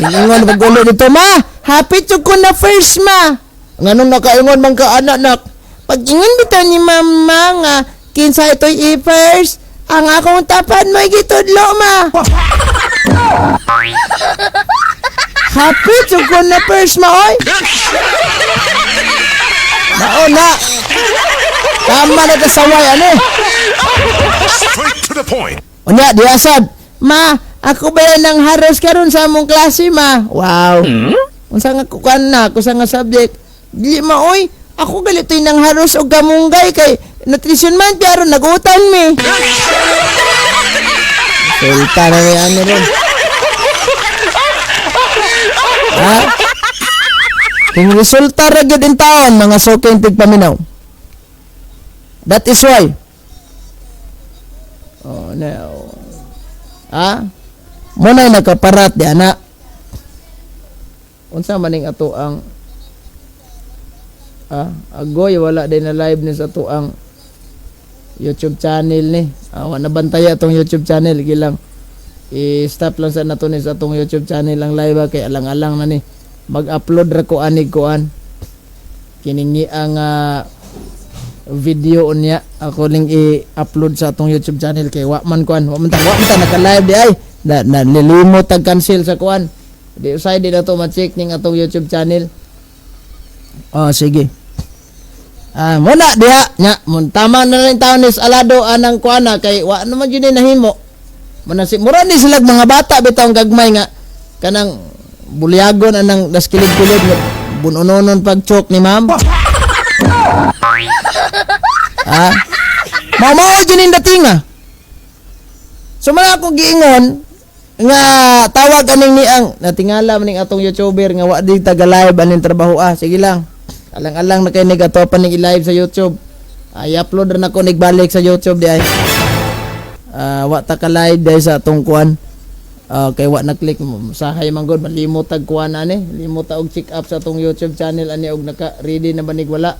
Ingon pag-ulo dito ma, happy jud ko na first ma. Nganong nakaingon man ka anak nak? Pag-ingon bitaw ni mama nga kinsa ito'y i-first, ang akong tapad mo'y gitudlo ma. Happy jud ko na first ma oy. Mao na. Tama na kasaway ani. Straight to the point. Unya di asad. Ma, ako ba yan ang haros karon sa among klase ma? Wow. Unsa nga kuan na, kusa nga subject? Dili ma oy, ako galito'y nang haros og kamunggay kay nutrition month pero nag-utan mi. Sulta na ni ano ron. Ha? Kung resulta ra gyud in taon mga suking tigpaminaw. That is why. Oh no. Ha? Muna nakaparat di ana. Unsa man ning ato ang agoy wala din na live ni sa ato ang YouTube channel ni. Wa nabantay atong YouTube channel gilang. I-stop lang sa nato ni sa atong YouTube channel ang live kay alang-alang na ni. Mag-upload ra ko anig kuan. Kiningi ang video unya ako ning i-upload sa atong YouTube channel kay wa man kuan, wa man ta naka-live di ay. Na lilimot tag cancel sa kuan. Di usay di na to ma-check ning atong YouTube channel. Oh sige. Muna diha nya mun tama na rin taon ni Alado anang kuana kay wa naman jud ni nahimo. Muna si mura ni sila mga bata bitaw gagmay nga Kanang bulyagon anang das kilid-kilid nga bunononon pag-choke ni ma'am. Ah. Mao jud ning dating ah. So mga akong giingon nga tawag aning ni ang natingala man ning atong YouTuber nga wa di taga live aning trabaho ah. Sige lang. Alang-alang na kay nig ato pa ning i-live sa YouTube. Ay upload ra nako nig balik sa YouTube di ay. Wa ta ka live di sa atong kuan. Kay wa na click sahay man gud malimot tag kuan ani, limot ta og check up sa atong YouTube channel ani og naka ready na ba nig wala.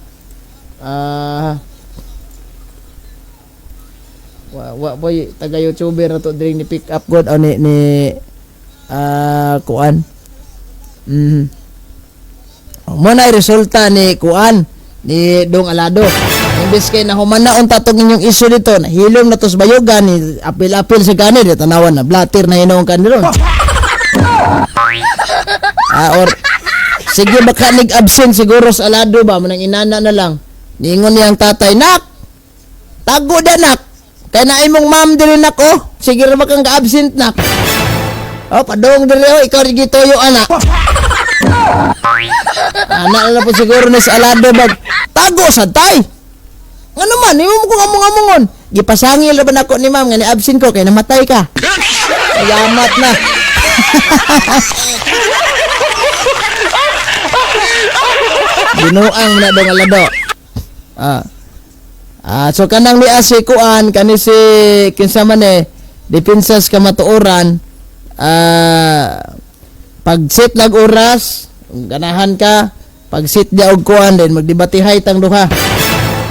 Wa wa boy taga YouTuber na to diri ni pick up god o ni kuan. Mo na resulta ni kuan ni Dong Alado. Imbes kay nahuman na unta tong inyong issue dito, nahilom na to sa bayugan ni apil-apil sa gani di tanawan na blatter na hinuon kan ron. Or sige baka nig absent siguro sa Alado ba manang inana na lang. Niingon niyang tatay, "Nak, tago da nak. Kay na imong ma'am diri nak oh. Sige ra ba kang ga-absent nak." Oh, padong diri oh, ikaw rin gituyo anak. Anak na po siguro ni sa Alado bag tago sa tay. Nga naman, imo mo kong among-amongon. Gipasangil ra ba nako ni ma'am nga ni absent ko kay namatay ka. Yamat na. Binuang na dong Alado. So kanang ni si kuan kani si kinsa man eh depensas kamatuoran pag set lag oras ganahan ka pag sit dia og kuan din magdebatihay tang duha.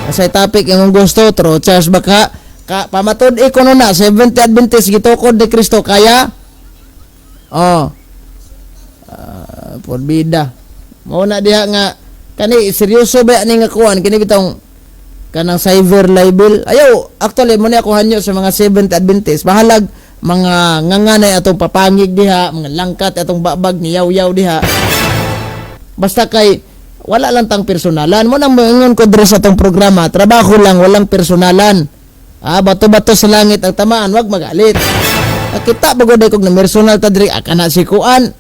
Kasay topic imong gusto tro charge baka ka pamatud iko na Seventh Adventist gitukod ni Kristo kaya oh porbida mao na diha nga kani seryoso ba ni nga kuan kini bitong kanang cyber libel. Ayaw, actually mo ni ako hanyo sa mga Seventh Adventist bahalag mga nganganay atong papangig diha, mga langkat atong babag ni yaw-yaw diha. Basta kay wala lang tang personalan. Mo nang moingon ko diri sa atong programa, trabaho lang walang personalan. Bato-bato sa langit ang tamaan, wag magalit. Kita bagod kog na personal ta diri kana si kuan.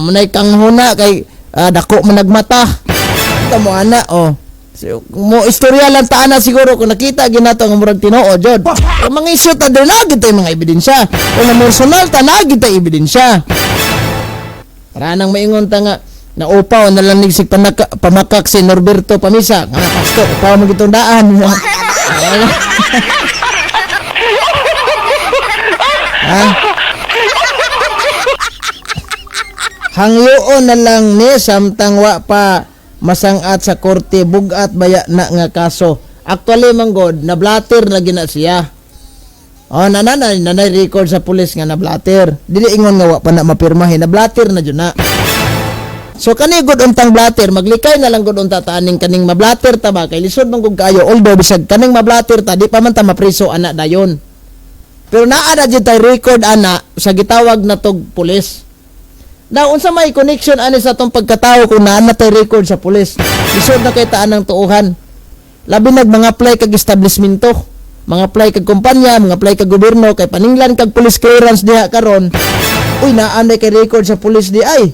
Manay kang huna kay dako man nagmata. Kita mo ana oh. So, mo istorya lang ta ana siguro kung nakita ginato nga murag tinuod jud. Kung mga issue ta diri lagi tay mga ebidensya. Kung na personal ta lagi tay ebidensya. Para nang maingon ta nga naupaw na lang nigsig pamakak si Norberto Pamisa. Nga pasto, upaw mo gitong daan. Ha? Hangyoon na lang ni samtang wa pa masangat sa korte bugat baya na nga kaso. Actually man god, nablatter na gina siya. Oh, nanay record sa pulis nga nablatter. Dili ingon nga wa pa na mapirmahin, nablatter na jud na. So kani gud untang blatter, maglikay na lang gud unta taaning kaning mablatter ta ba kay lisod man gud kaayo although bisag kaning mablatter ta di pa man ta mapriso ana dayon. Pero naa na jud tay record ana sa gitawag na tog pulis. Now, unsa may connection ani sa atong pagkatao kung naa na tay record sa pulis? Lisod na kay taan ng tuohan. Labi nag mga apply kag establishmento, mga apply kag kumpanya, mga apply kag gobyerno kay paninglan kag police clearance diha karon. Uy, naa na kay record sa pulis di ay.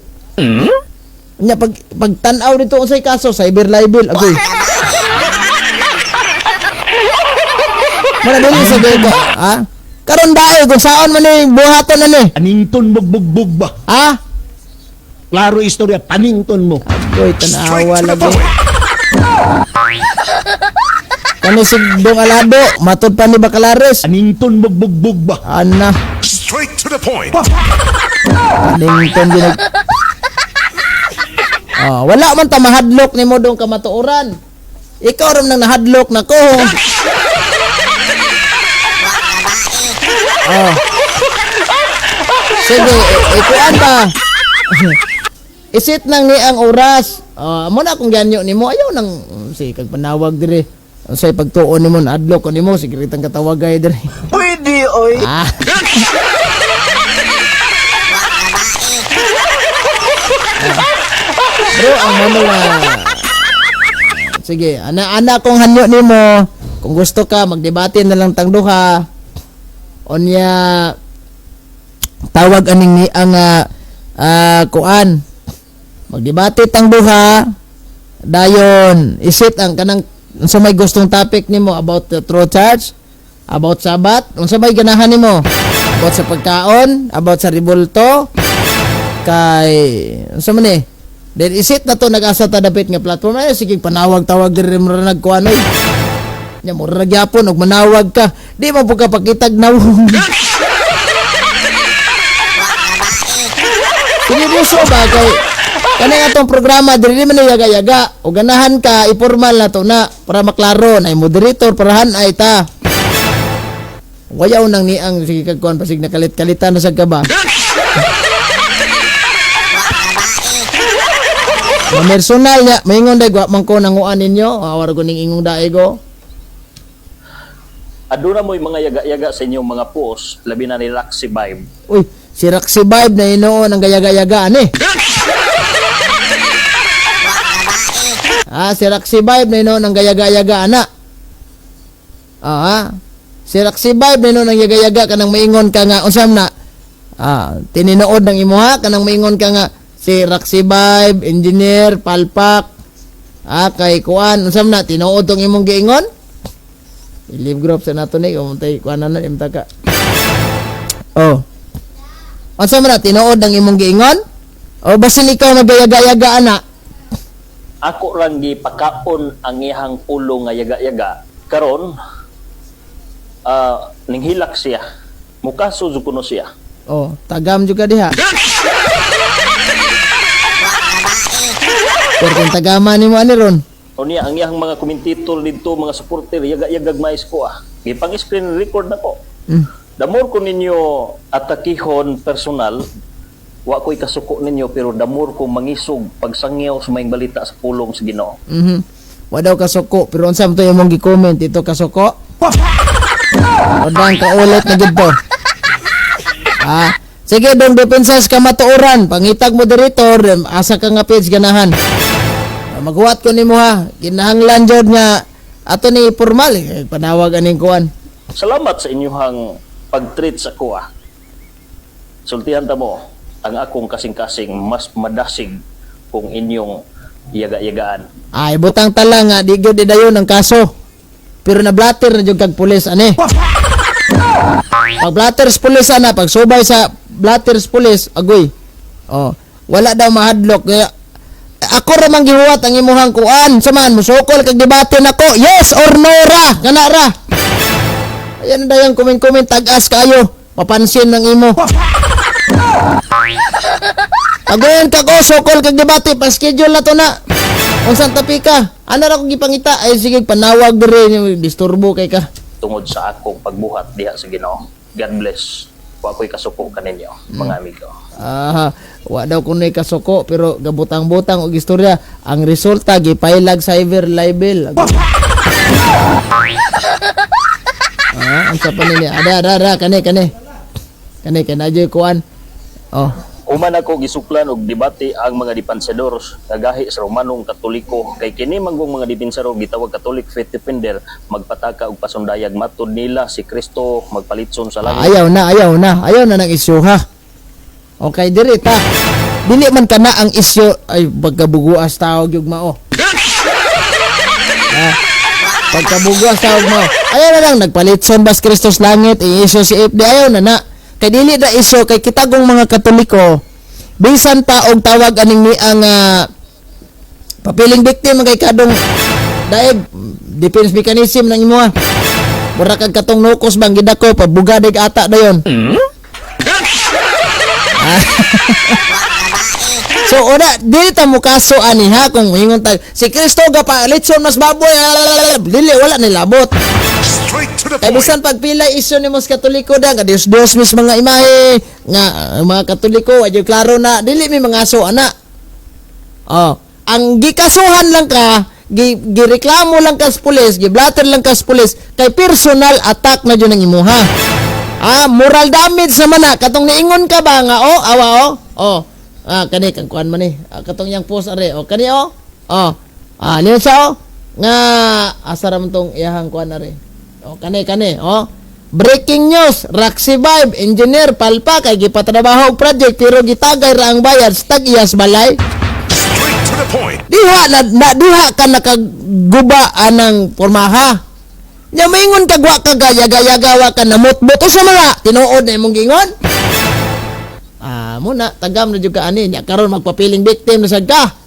Nya pag pagtan-aw dito unsay kaso cyber libel agoy. Muna dili sa dito, ha? Karon dae kung saon man ni buhaton na ni. Panington mo bugbog ba? Ha? Klaro istorya, panington mo. Agoy tanawa lagi. Kani si Dong Alado, matud pa ni Bacalares. Panington mo bugbog ba? Ana. Straight to the point. Panington ginag. Oh, wala man ta mahadlok nimo dong kamatuoran. Ikaw ram nang nahadlok nako. Oh. Sige, ikuan ba? Isit nang ni ang oras. Oh, mo na akong ganyo nimo. Ayaw nang sige kag panawag dire. Unsay pagtuon nimo nahadlok ko nimo sige ritang katawagay dire. Pwede, oy. Ah. Bro, ang mga sige, ana-ana kong hanyo nimo. Kung gusto ka magdebate na lang tang duha. Onya tawag aning ni ang Kuan. Magdebate tang duha. Dayon isit ang kanang unsa may gustong topic nimo about the true church, about Sabat, unsa may ganahan nimo? About sa pagkaon, about sa ribulto, kay unsa man eh. Then isit na to nag-asa ta dapit nga platform ay sige panawag-tawag diri mo ra nagkuan oy. Nya mo ra gyapon og manawag ka, di man pud ka pakitag nawong. Seryoso ba kay kani atong programa diri man yaga-yaga o ganahan ka ipormal na to na para maklaro na moderator parahan ay ta. Wayaw nang niang sige kag kuan pasig nakalit-kalitan na sad ka ba. Mamersonal niya, maingon day wa man ko nanguan ninyo, awar ko ning ingong daego. Aduna mo'y mga yaga-yaga sa inyong mga post, labi na ni Roxy Vibe. Uy, si Roxy Vibe na inoon ang gayaga-yagaan eh. Ah, si Roxy Vibe na inoon ang gayaga-yagaan na. Ah, si Roxy Vibe na inoon ang yaga-yaga kanang maingon ka nga unsam na. Ah, tininood ng imuha kanang maingon ka nga si Roxy Vibe, engineer, palpak. Ah, kay kuan unsam na tinuod tong imong giingon? I-leave group sa nato ni kung tay kuan na imta ka. Oh. Unsa man na tinuod ang imong giingon? O basin ikaw nagayaga-yaga ana? Ako lang gipakaon ang iyang ulo nga yaga-yaga. Karon ninghilak siya. Mukaso jud kuno siya. Oh, tagam juga diha. Pero kung tagama nimo ani ron. O niya ang iyang mga komentator didto, mga supporter, yaga-yagag mais ko ah. Gipang-screen record na ko. The more ko ninyo atakihon personal, wa ko'y kasuko ninyo, pero the more ko mangisog pagsangyaw sa maayong balita sa pulong sa Ginoo. Wa daw kasuko, pero unsa man to imong gi-comment ito kasuko? Odang kaulit na gid to. Ah, sige dong depensas kamatuoran, pangitag moderator, asa ka nga page ganahan. Ah, maghuwat ko nimo ha, kinahanglan jud nga ato ni formal eh, panawag aning kuan. Salamat sa inyuhang pag-treat sa kuha. Sultihan ta mo, ang akong kasing-kasing mas madasig kung inyong yaga-yagaan. Ay butang tala nga di gyud dayon ang kaso. Pero na blatter na jud kag pulis ani. Pag blatter sa pulis ana, pag subay sa blatter sa pulis, agoy. Oh, wala daw mahadlok. Kaya, ako ra man gihuwat ang imuhang kuan. Saman musukol kag debate nako. Yes or no ra, kana ra. Ayan na dayang comment-comment tag-as kayo. Mapansin ng imo. Agoyan ka ko, sukol kag debate, pa-schedule na to na. Unsang tapi ka? Ano ra kong gipangita? Ay sige, panawag diri, disturbo kay ka. Tungod sa akong pagbuhat diha sa Ginoo. God bless. Wa ko'y kasuko kaninyo, mga amigo. Ah, wa daw kunoy kasuko pero gabutang-butang og istorya. Ang resulta gipailag cyber libel. Ah, unsa pa nini? Ada, ada, ada, kani, kani. Kani kay na kuan. Oh. Human ako gisuklan og debate ang mga depensador nga gahi sa Romanong Katoliko kay kini manggong mga depensador gitawag Catholic Faith Defender magpataka og pasundayag matud nila si Kristo magpalitson sa langit. Ayaw na, ayaw na. Ayaw na ng isyu ha. Okay, diri ta. Dili man kana ang isyu ay pagkabuguas tawag yung mao. Ah, pagkabuguas tawag mao. Ayaw na lang nagpalitson bas Kristos langit i-issue si FD ayaw na na. Kay dili na isyu kay kitagong mga Katoliko bisan pa og tawag aning ni ang papiling biktima kay kadong daig defense mechanism ng imuha. Mura kag katong nukos bang gidako pabugadig ata dayon. So ora dili ta mo kaso ani ha kung ingon ta si Kristo ga pa litson mas baboy dili wala nilabot. Straight to the Kay point. bisan pagpila isyu ni mos Katoliko da nga Dios Dios mis mga imahe nga mga Katoliko adyo klaro na dili mi mga aso ana. Oh, ang gikasuhan lang ka, gireklamo lang ka sa pulis, giblatter lang ka sa pulis kay personal attack na jud ang imuha. Ah, moral damage naman na katong niingon ka ba nga oh, awa oh. Oh. Ah, kani kang kuan man ni. Ah, katong yang post are oh, kani oh. Oh. Ah, niyo sa oh. Nga asa ra man tong iyahang kuan are. Oh, kani kani oh. Breaking news, Roxy Vibe, engineer palpa kay gipatrabaho og project pero gitagay ra ang bayad sa tag-iyas balay. Straight to the point. Diha na, na diha ka nakaguba anang pormaha. Nya moingon ka wa ka gaya-gaya wa ka namutbot usa mga tinuod na imong gingon. Ah, muna tagam na jud ka ani nya karon magpapiling victim na sad ka.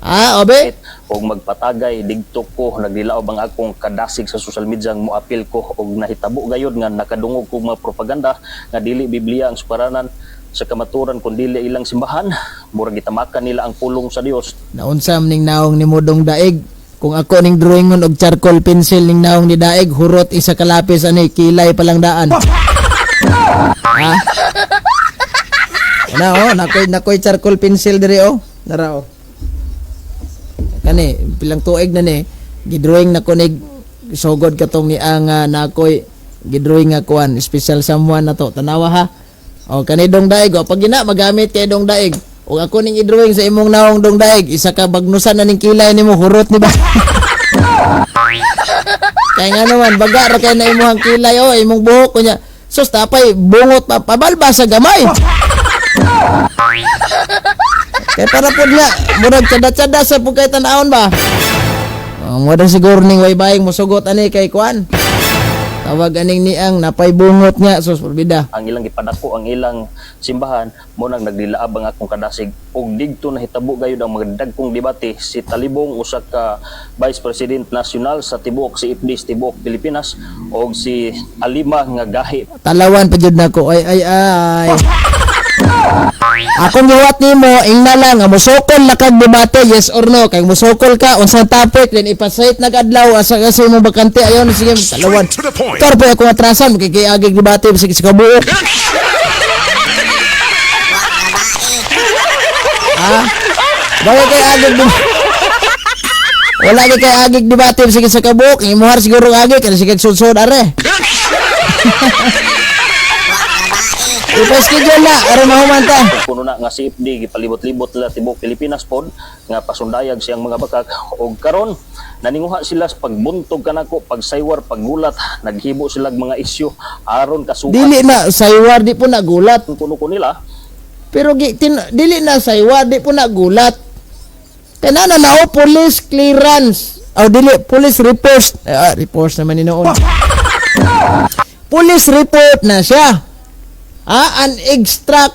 Ah, obe. Og magpatagay digto ko nagdilaob ang akong kadasig sa social media ang moapil ko og nahitabo gayod nga nakadungog kog mga propaganda nga dili Biblia ang sukaranan sa kamaturan kun dili ilang simbahan, murag gitamakan nila ang pulong sa Dios. Naunsa man ning naong ni Mudong Daig? Kung ako ning drawingon og charcoal pencil ning naong ni Daig, hurot isa ka lapis ani, kilay pa lang daan. Ha? Ana oh, nakoy nakoy charcoal pencil diri oh. Nara oh. Kani pilang tuig na ni gidrawing na ko nig sugod katong ni ang nakoy gidrawing nga kuan special someone na to. Tanawa ha. O kani Dong Daig o pag gina magamit kay Dong Daig. O ako ning i-drawing sa imong naong, Dong Daig, isa ka bagnusan na ning kilay nimo, hurot ni ba? Kay nga naman baga ra kay na imong kilay o imong buhok kunya. Sus tapay bungot pa pabalba sa gamay. Kay para pod nga murag tsada-tsada sa pud kay tan-awon ba. Oh, murag siguro ning way baying mosugot ani kay kuan. Tawag aning niang napay bungot nga sus porbida. Ang ilang gipadako ang ilang simbahan mo nang nagdilaab ang akong kadasig og digto nahitabo gayud ang mga dagkong debate. Si Talibong, usa ka Vice President National sa tibuok CFD sa tibuok Pilipinas, og si Alima nga gahi Talawan pa jud nako, ay ay ay. Akong giwat nimo ingna lang nga mosokol na kag debate, yes or no? Kay mosokol ka unsang topic, then ipasite nag adlaw asa kasi mo bakante, ayon sige talawan. Straight to the point. Kar pa ako atrasan kay agig debate bisag sa kabuok. Ha? Bagay kay agig Wala kay agig debate bisag sa kabuok, imuhar siguro ang agig kay sige sudsod are. Ipa-schedule na aron mahuman ta. Kuno na nga CFD gipalibot-libot nila tibuok Pilipinas pod nga pasundayag siyang mga bakak og karon naninguha sila sa pagbuntog kanako, pagsaywar, paggulat, naghibo sila og mga isyu aron kasukan Dili na saywar, di po na gulat. kuno ko nila. Pero dili na saywar, di po na gulat. Kay na na nao police clearance. Aw dili police report. Ah, report naman ni noon. Police report na siya. Ah, an extract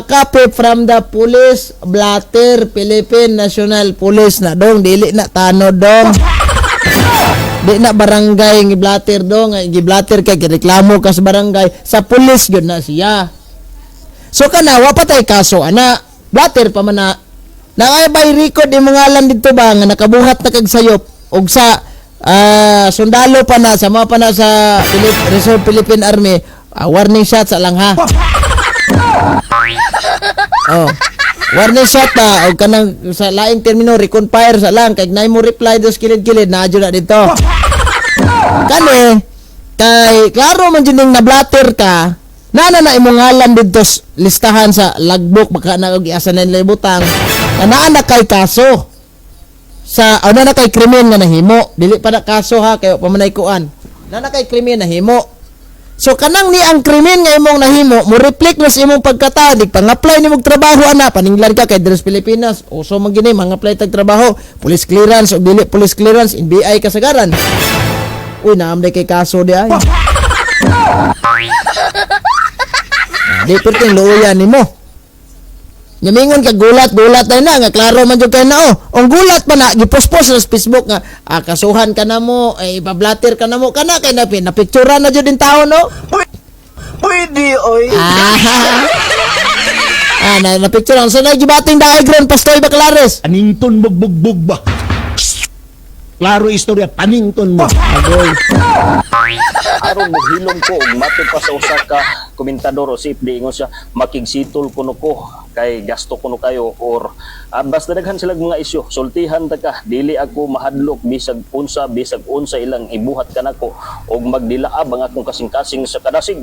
copy from the police blotter, Philippine National Police na dong, dili na tanod dong. Di na barangay ng blotter dong, ay giblatter kay gireklamo ka sa barangay, sa police gyud na siya. So kana wa pa tay kaso ana, blatter pa man na. Naay by record imong ngalan didto ba nga nakabuhat na kag sayop og sa sundalo pa na sa mga pa na sa Reserve Philippine Army, warning shot sa lang ha. Oh. Warning shot ba og kanang sa laing termino recon fire sa lang kay nay mo reply dos kilid-kilid na adyo na dito. Kani kay klaro man jud ning nablatter ka na na na imong ngalan didto listahan sa logbook baka na og iasa na nila ibutang na naa na kay kaso sa ano na kay krimen nga nahimo, dili pa na kaso ha kay pa man kuan na na kay krimen nahimo. So kanang ni ang krimen nga imong nahimo mo reflect na sa imong pagkatao, di pang-apply nimo og trabaho ana, paninglan ka kay diri sa Pilipinas uso man gini mga apply tag trabaho, police clearance og dili police clearance, NBI kasagaran. Uy, naam kay kaso di ay. Ah, di perting luoyan nimo. Nyamingon ka gulat gulat na na nga klaro man jud kay na oh. Ang gulat pa na gipospos sa Facebook nga kasuhan ka na mo, eh, ibablatter ka na mo kana kay na napicturan na jud din tao no. Pwede, oy. Ah, na napicturan sa nagibating daig ron Pastoy Baclares. Panington mo bugbog ba? Klaro istorya, panington mo. Agoy. Aron mohilom ko og matud pa sa usa ka komentador o CFD, ingon siya makigsitol kuno ko kay gasto kuno kayo or basta daghan sila mga isyu, sultihan ta ka, dili ako mahadlok bisag unsa ilang ibuhat kanako og magdilaab ang akong kasing-kasing sa kadasig.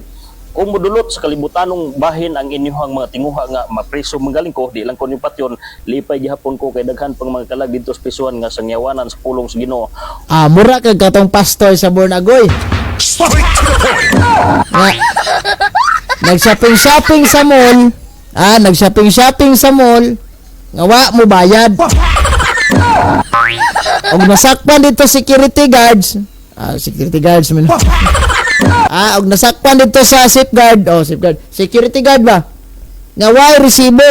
Kung modulot sa kalibutanong bahin ang inyuhang mga tinguha nga mapreso manggaling ko, di lang ko patyon, lipay gihapon ko kay daghan pang mga kalag didto sa prisuhan nga sangyawanan sa pulong sa Ginoo. Ah, mura kag katong pastor sa Bornagoy. Straight to the point. Nga, nag-shopping-shopping sa mall, nag-shopping-shopping sa mall, nga wa mo bayad. Og nasakpan dito security guards, security guards man. Og nasakpan dito sa safeguard, oh safeguard, security guard ba? Nga way resibo.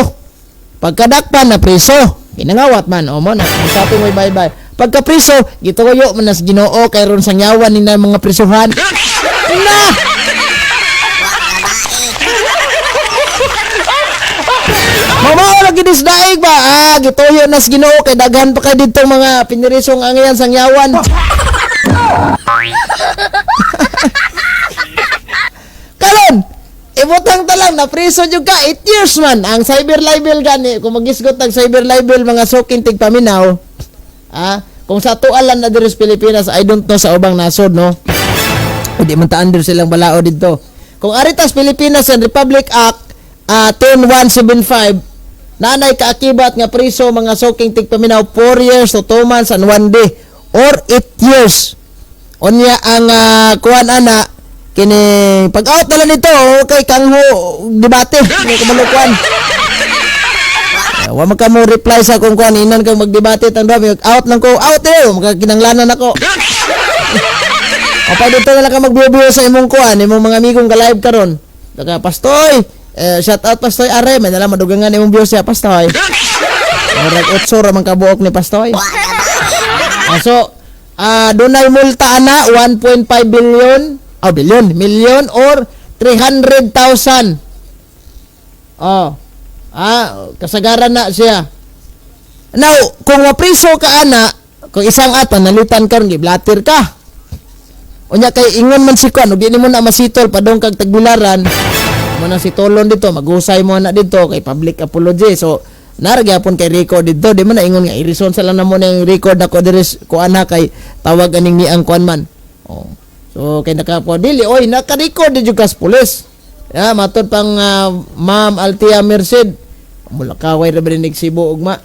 Pagkadakpan na preso, ginangawat man, o mo na, shopping way bye-bye. Pagka preso, gituyo man nas Ginoo kay ron sangyawan ni na mga presuhan. Na! Mamao lagi dis daig ba? Gituyo nas Ginoo kay daghan pa kay dito mga pinirisong angayan sangyawan. Karon, ibutang ta lang na preso jud ka 8 years man ang cyber libel gani kung magisgot ang cyber libel mga suking tigpaminaw. Kung sa tualan na diri sa Pilipinas, I don't know sa ubang nasod, no. Hindi man ta under silang balao didto. Kung aritas Pilipinas and Republic Act 10175 naanay kaakibat nga preso mga suking tigpaminaw 4 years to 2 months and 1 day or 8 years. Unya ang kuan ana kini pag out na lang nito, okay kangho debate ni kumalukuan. Wa man ka mo reply sa akong kuan inan kang magdebate tan dami out lang ko out eh makakinanglanan ako. O pa dito na lang ka magbiyo sa imong kuan imong mga amigong ka live karon. Daga Pastoy, shout out Pastoy Are, may nala madugangan imong views siya Pastoy. Murag 8 ra man kabuok ni Pastoy. So dunay multa ana 1.5 billion, oh billion, million or 300,000. Oh. Kasagaran na siya. Now, kung mapriso ka ana, kung isang ato nalitan karon giblater ka. Unya kay ingon man si kuan, ug di nimo na masitol padung kag tagbilaran. Mo na si Tolon dito, magusay mo na dito kay public apology. So, nara gyapon kay record dito, di man na ingon nga i-reason sa lang namo ning record nako diri kuan ha kay tawag aning ni ang kuan man. Oh. So kay nakapo dili oy naka-record di jud kas pulis. Ya matod pang Ma'am Altia Merced. Mulakaway ra ba ni Cebu ugma.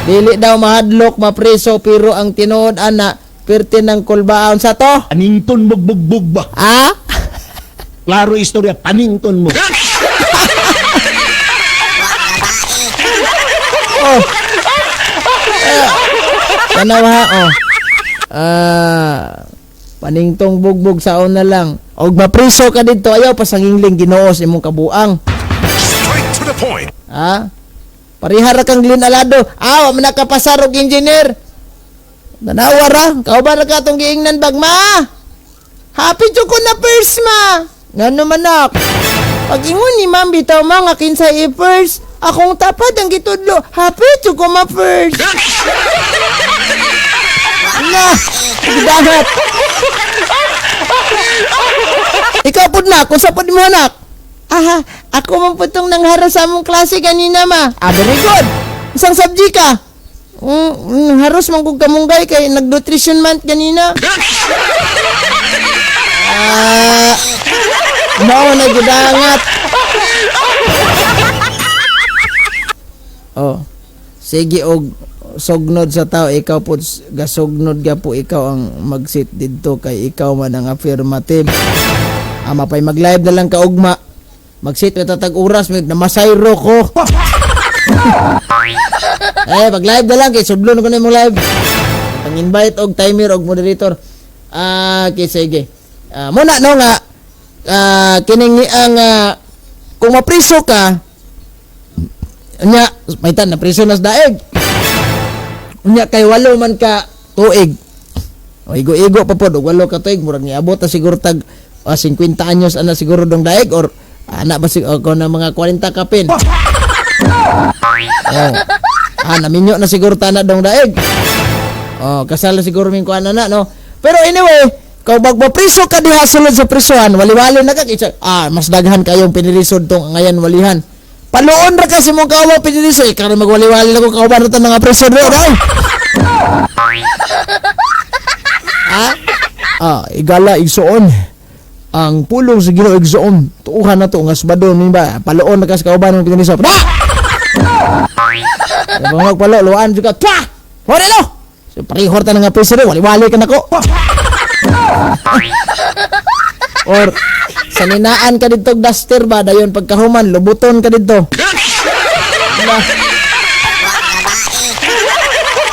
Dili daw mahadlok mapreso pero ang tinuod ana perti ng kulbaon sa to. Panington mo bugbog ba? Ah? Klaro istorya, panington mo. Oh. Tanaw ha, oh. Paningtong bugbog saon na lang. Og mapriso ka didto ayaw pasangingling Ginoo sa imong kabuang. Straight to the point. Ha? Parihara kang Glenn Alado. Ah, wa man nakapasar og engineer. Tanawa ra, kauban ra ka atong giingnan bag ma. Happy jud ko na first ma. Ngano man nak? Pag ingon ni ma'am bitaw ma nga kinsay i-first, akong tapad ang gitudlo. Happy jud ko ma first. Na, gidangat. Ikaw pud na, kung sa pud mo anak. Aha, ako man pud tong nangharo sa among klase kanina ma. Ah, very good. Isang subject ka. Haros man kog kamunggay kay nag-nutrition month kanina. Mao na gidangat. Oh. Sige og sugnod sa tao, ikaw po gasugnod ga po ikaw ang magsit didto kay ikaw man ang affirmative. Ama pay mag-live na lang ka ugma. Magsit na tatag oras may namasayro ko. Eh, mag-live na lang kay sudlon ko na imong live. Pang-invite og timer og moderator. Okay, sige. Muna no nga kining ang kung mapriso ka nya maitan na priso nas daeg. Unya kay 8 man ka tuig. O igo-igo pa pod og 8 ka tuig murag niabot na siguro tag 50 anyos ana siguro dong daeg or ana ba siguro na mga 40 kapin. Oh. Naminyo na siguro tana dong daeg. Oh, kasal na siguro ming kuan na no. Pero anyway, kung magpapriso ka diha sulod sa prisuhan, wali-wali na ka kaysa, mas daghan kayong pinilisod tong ngayan walihan. Paluon ra kasi mong kawa piniliso, ikaw ra magwali-wali na kung kauban ra mga preso do, day. Ha? Igala igsuon. Ang pulong sa Ginoo igsuon. Tuuhan na to nga subadon ni ba? Paluon na ka sa kauban ng piniliso. Pa! Diba magpalo, luwaan juga. Twa! Hore lo! So, parihor ta na nga preso do, wali-wali ka nako. Or saninaan ka didto og duster ba, dayon pagkahuman lubuton ka didto. Diba?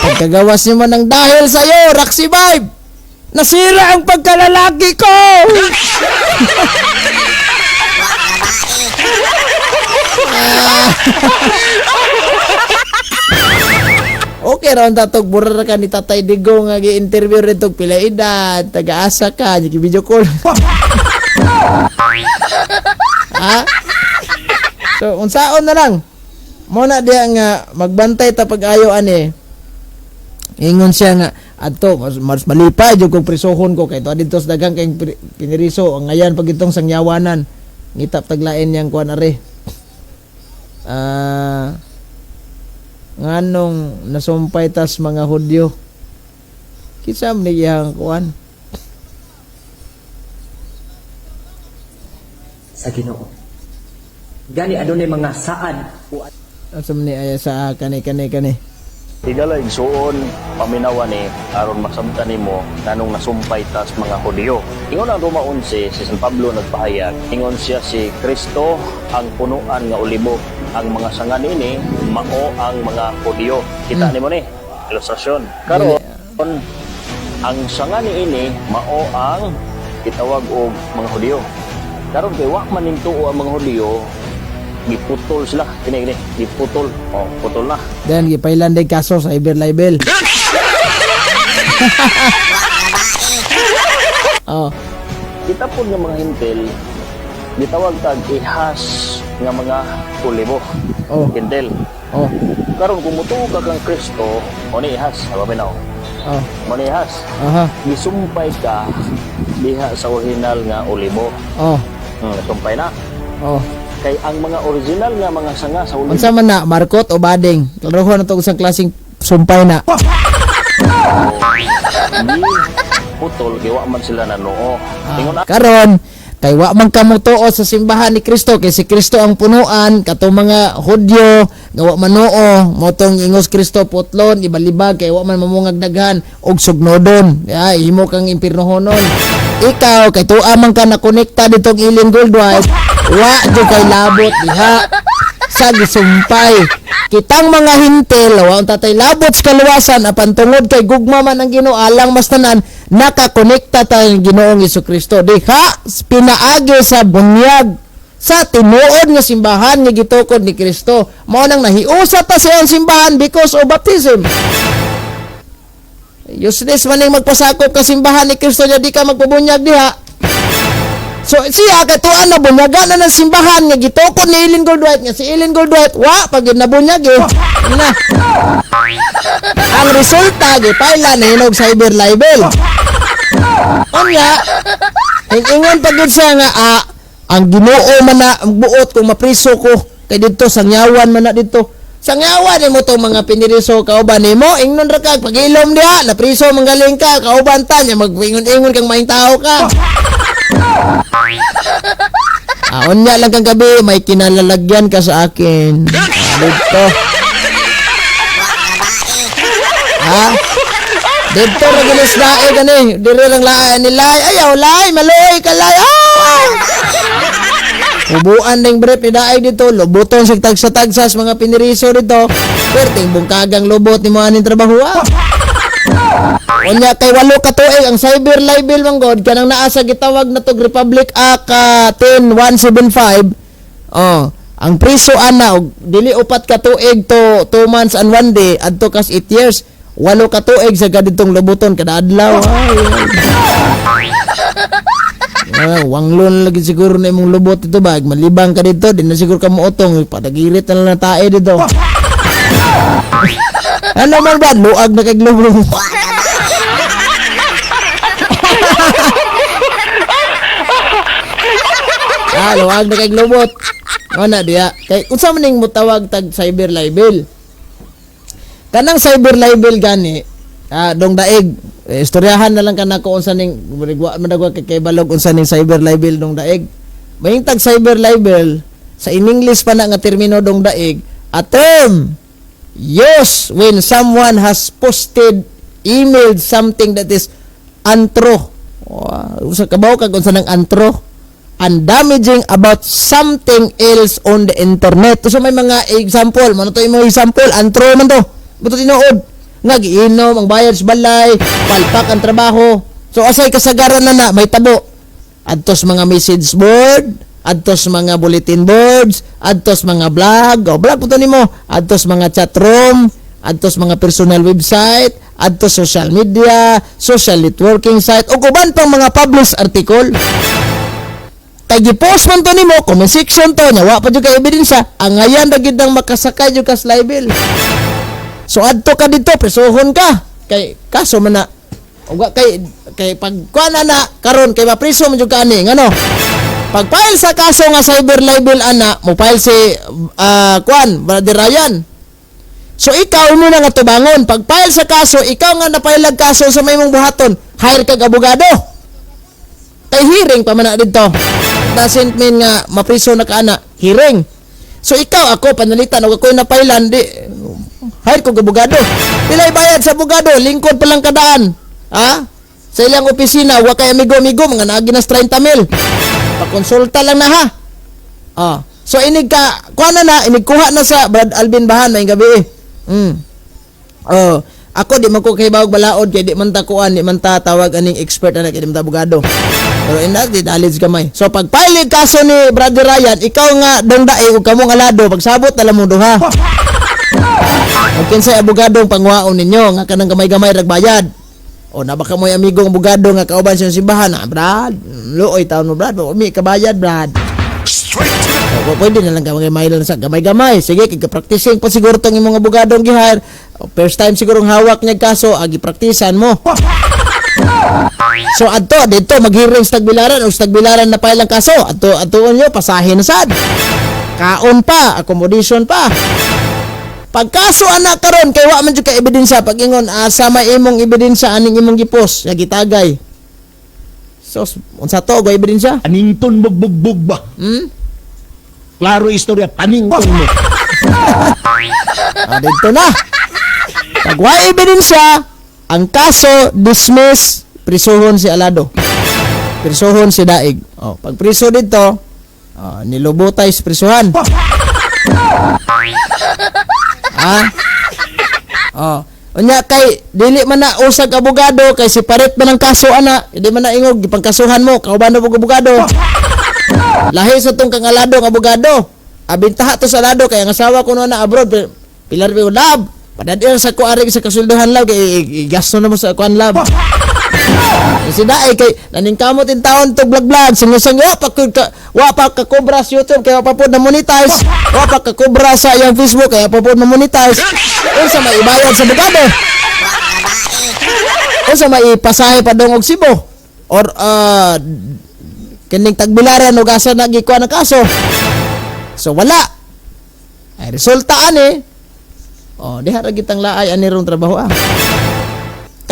Pagkagawas nimo ng "Dahil sa'yo, Roxy Vibe, nasira ang pagkalalaki ko." Ah. Okay ra unta tog burar ka ni Tatay Digong nga gi-interview rin tog pila edad, taga-asa ka, gi video call. Ha? So unsaon na lang? Mo na diya nga magbantay ta pag-ayo ani. Ingon siya nga adto mas malipay jud kung prisohon ko kay to didto sa daghang kay piniriso ang ngayan pag itong sangyawanan ngitap taglain niyang kuan are. Ah, nganong nasumpay tas mga Hudyo, kinsa man ni iyang kuan? Sa Ginoo. Gani adunay mga saad o Asa man ni ay sa kani kani kani? Higala igsuon, paminawa ni aron masabtan nimo nganong nasumpay tas mga Hudiyo. Ingon ang Roma 11, si San Pablo nagpahayag, ingon siya si Kristo ang punuan nga olibo. Ang mga sanga niini mao ang mga Hudiyo. Kita nimo ni ilustrasyon. Karon ang sanga niini mao ang gitawag og mga Hudiyo. Karon kay wa man nintuo ang mga Hudiyo, giputol sila kini kini, giputol. Oh, putol na. Then gipailan day kaso, cyber libel. Oh. Kita po nga mga Hentil gitawag tag ihas nga mga olibo. Hentil. Karon kung mutuo ka kang Kristo, mo ni ihas, paminaw. Mo ni ihas. Gisumpay ka diha sa original nga olibo. Nasumpay na. Kay ang mga original nga mga sanga sa olibo. Unsa man na, markot o bading? Klarohon na to isang klaseng sumpay na. Di putol kay wa man sila nanuo. Ingon Karon kay wa man kamo tuo sa simbahan ni Kristo, kay si Kristo ang punuan, katong mga Hudyo nga wa manuo mo tong ingos Kristo putlon, ibalibag kay wa man mamungag daghan og sugnodon. Ya, himo kang impirnohonon. Ikaw kay tuwa man ka nakonekta ditong Ellen Goldwhite, wa jud kay labot diha sa gisumpay. Kitang mga Hentil, wa ang tatay labot sa kaluwasan, apan tungod kay gugma man ang Ginoo alang mas tanan, nakakonekta tayo ng Ginoong Kristo diha pinaagi sa bunyag sa tinuod nga simbahan nga gitukod ni Kristo. Mao nang nahiusa ta sa iyang simbahan because of baptism. Useless man ning magpasakop ka simbahan ni Kristo nya di ka magpabunyag diha. So siya kay tuan na bunyagan na ng simbahan nga gitukod ni Ellen Goldwhite, nga si Ellen Goldwhite wa pag nabunyag eh. Na. Ang resulta gipaila na hinog cyber libel. Unya, ingon pag yun siya nga ang Ginoo man na ang buot kung mapriso ko kay didto sangyawan man na didto. Sangyawan nimo tong mga piniriso kauban nimo, ingnon ra ka pagilom diha, napriso manggaling ka kauban ta nya magingon-ingon kang maing tao ka. Unya lang kang gabi, may kinalalagyan ka sa akin. Dito. Ha? Dito ra ginis dae kani, diri lang laay ni lay. Ayaw lay, maluoy ka lay. Ah! Ubuan ning brief ni daay dito, lubuton sa tagsa-tagsas mga piniriso dito. Perting bungkagang lubot ni mo aning trabaho. Ah. Unya kay 8 ka tuig ang cyber libel man god kanang naa sa gitawag na tog Republic Act 10175. Oh, ang priso ana og dili 4 ka tuig to 2 months and 1 day adto kas 8 years. 8 ka tuig sa kadtong lubuton kada adlaw. Ay, ay. Wanglon lagi siguro na imong lubot dito ba? Malibang ka dito, di na siguro ka mootong, padagirit na lang na tae dito. Ano man ba? Luag na kay lubot. Luag na kay lubot. Ano na diya? Kay unsa man ning motawag tag cyber libel? Kanang cyber libel gani, dong daig, istoryahan na lang kanako unsa ning wa man dagwa kay balog unsa ning cyber libel dong daig. Mahingtag cyber libel sa in English pa na nga termino dong daig, a term used when someone has posted, emailed something that is untrue. Usa kabaw kag unsa nang antro, and damaging about something else on the internet. So may mga example, mano to imong example, antro man to. Buto tinuod nga giinom ang bayad sa balay, palpak ang trabaho. So asay kasagaran na na may tabo? Adtos mga message board, adtos mga bulletin boards, adtos mga blog, o blog po to nimo, adtos mga chat room, adtos mga personal website, adtos social media, social networking site, o uban pang mga published article. Kay gipost man to nimo, comment section to, nya wa pa jud kay ebidensya, angayan ra gyud nang makasakay jud ka sa libel. So adto ka dito, presohon ka. Kay kaso man na ug kay kay pag kuan na na karon kay mapriso man jud ka ani, ngano? Pag file sa kaso nga cyber libel ana, mo file si kuan, Brother Ryan. So ikaw mo na nga tubangon. Pag file sa kaso, ikaw nga na-file kaso sa may mong buhaton, hire kag abogado. Kay hearing pa man na dito. Doesn't mean nga mapriso na ka ana, hearing. So ikaw, ako panalitan og ako'y napailan, di hire ko abogado. Pilay bayad sa abogado, lingkod pa lang kadaan. Ha? Sa ilang opisina, wa kay amigo-amigo, mga naagi na sa 30 mil. Pakonsulta lang na ha. Ah. So inig ka, kuha na na, inig kuha na sa Brad Alvin Bahan, may gabi eh. Oh, ako di man ko kay bawag balaod kay di man ta kuan, di man ta tawag aning expert ana, kay di man ta abogado. Pero ina di knowledge gamay. So pag file kaso ni Brother Ryan, ikaw nga dong daig ug kamong alado, pagsabot na lang mo duha. Ug kinsay abogado ang pangwaon ninyo nga kanang gamay-gamay rag bayad. O na baka mo'y amigong abogado nga kauban sa simbahan, ah, Brad, luoy taon mo, Brad, umi kabayad, Brad. Straight to the O, pwede na lang gamay lang sa gamay-gamay. Sige, kay practicing pa siguro tong imong abogadong gihire. O, first time siguro ang hawak niya kaso, agi praktisan mo. So adto dito mag-hearing sa Tagbilaran o sa Tagbilaran na pa ang kaso. Adto adtuon nyo, pasahe na sad. Kaon pa, accommodation pa. Pagkaso anak karon kay wa man jud ka ebidensya, pag ingon asa may imong ebidensya aning imong gipos ya gitagay. So unsa to go ebidensya? Panington mo bugbog ba? Klaro istorya, panington mo. Ah, dito na. Pag wa ebidensya, ang kaso dismiss, prisuhon si Alado. Prisuhon si Daig. Oh, pag priso dito, oh, nilubotay sa prisuhan. Ha? Oh. Unya kay dili man na usag abogado kay separate man ang kaso ana, hindi man na ingog gipangkasuhan mo kauban na abogado. Lahi sa tong kang alado ng abogado. Abintaha to sa alado kay ang asawa ko na abroad. Pilar ko lab. Padadil sa ko ari sa kasulduhan lab kay igasto na mo sa kuan lab. Si Dae kay naningkamot in taon to vlog vlog singyo wa pa ka wa pa ka kobra sa YouTube kay wa pa pod na monetize, wa pa ka kobra sa iyang Facebook kay wa pa pod na monetize. Unsa may ibayad sa abogado, unsa may ipasahe pa dong og Cebu or kining Tagbilaran og asa na gikuha ng kaso? So wala ay resulta ani. Oh, diha ra gitang laay ani rong trabaho ah.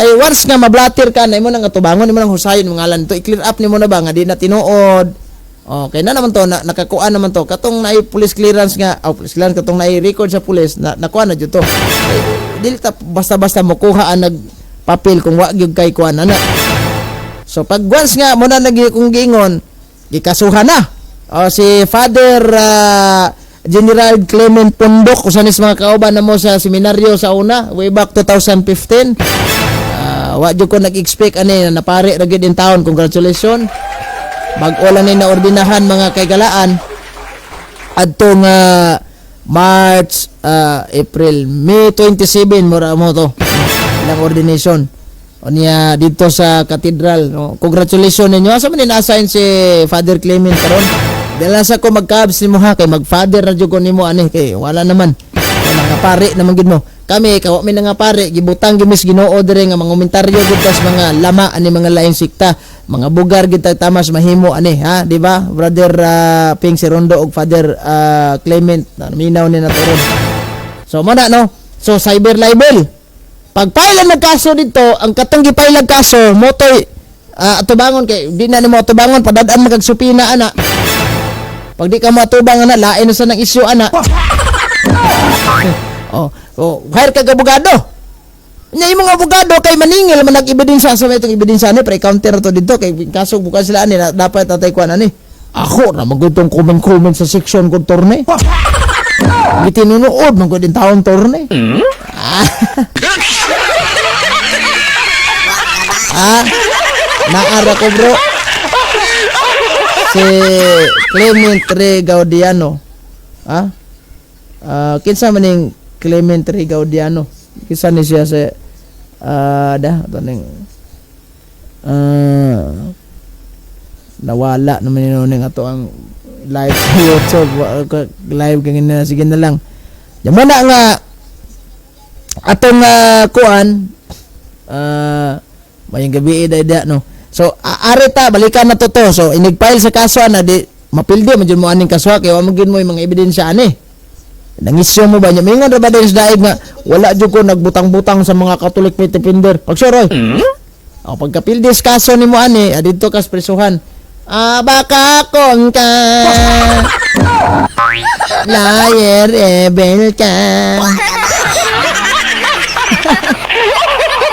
Kay once nga mablatir ka na, imo nang atubangon, imo nang husayon mga ngalan to, i-clear up nimo na ba nga di na tinuod. Okay na naman to, na, nakakuan naman to. Katong naay police clearance nga, oh, police clearance, katong naay record sa police, na nakuha na jud to. Kay, dili ta basta-basta mokuha ang nagpapil kung wa gyud kay kuan ana. So pag once nga mo na nagi kung giingon, gikasuhan na. O, si Father General Clement Pundok, usa ni sa mga kauban na mo sa seminaryo sa una, way back 2015. Wa jud ko nag-expect ani na napare ra gyud in town. Congratulations. Bag-o lang ni naordinahan, mga kaigalaan, adtong March, April, May 27 mura mo to ilang ordination. O niya dito sa cathedral, no? Congratulations ninyo. Asa man ni na-assign si Father Clement karon? Dala sa ko magkabs nimo ha, kay mag-father na jud ko nimo ani kay wala naman. Wala nga pare naman gid mo. Kami kawa mi na nga pare, gibutang gimis Ginoo dire nga mga komentaryo gid tas mga lama ani mga laing sikta, mga bugar gid ta tamas mahimo ani ha, di ba? Brother Ping Sirondo og Father Clement na minaw ni naturon. So mo na no. So cyber libel. Pag file ang kaso dito, ang katong gi-file ang kaso, motoy atubangon kay di na nimo atubangon, padad-an magag subpoena ana. Pag di ka mo atubang ana, lain na sa nang issue ana. Oh, hire kag abogado. Nya imong abogado kay maningil man nag-ebidensya sa may itong ebidensya ni pre counter to dito kay kaso bukan sila ani na, dapat tatay kuan ani. Ako ra magutong comment-comment sa section ko torne. Gitinunood man gud taon torne. Ah. Ah, naara ko, bro. Si Clement Re Gaudiano. Ah? Ah, kinsa man ning Clement Re Gaudiano? Kinsa ni siya sa dah ato ning nawala naman yun ning ato ang live sa YouTube. Live kang na, sige na lang. Yan mo na nga atong kuan, mayong gabi eh, dahil no. So areta balikan na to to. So inig-file sa kaso ana di mapildi man jud mo aning kaso kay wa man gyud mo yung mga ebidensya ani. Nangisyo mo ba niya? Mingon ra ba din sa daig nga wala jud ko nagbutang-butang sa mga Catholic faith defender. Pag sure oy. O pagkapildi sa kaso nimo ani, adito kas presuhan. Ah, baka kung ka liar rebel ka.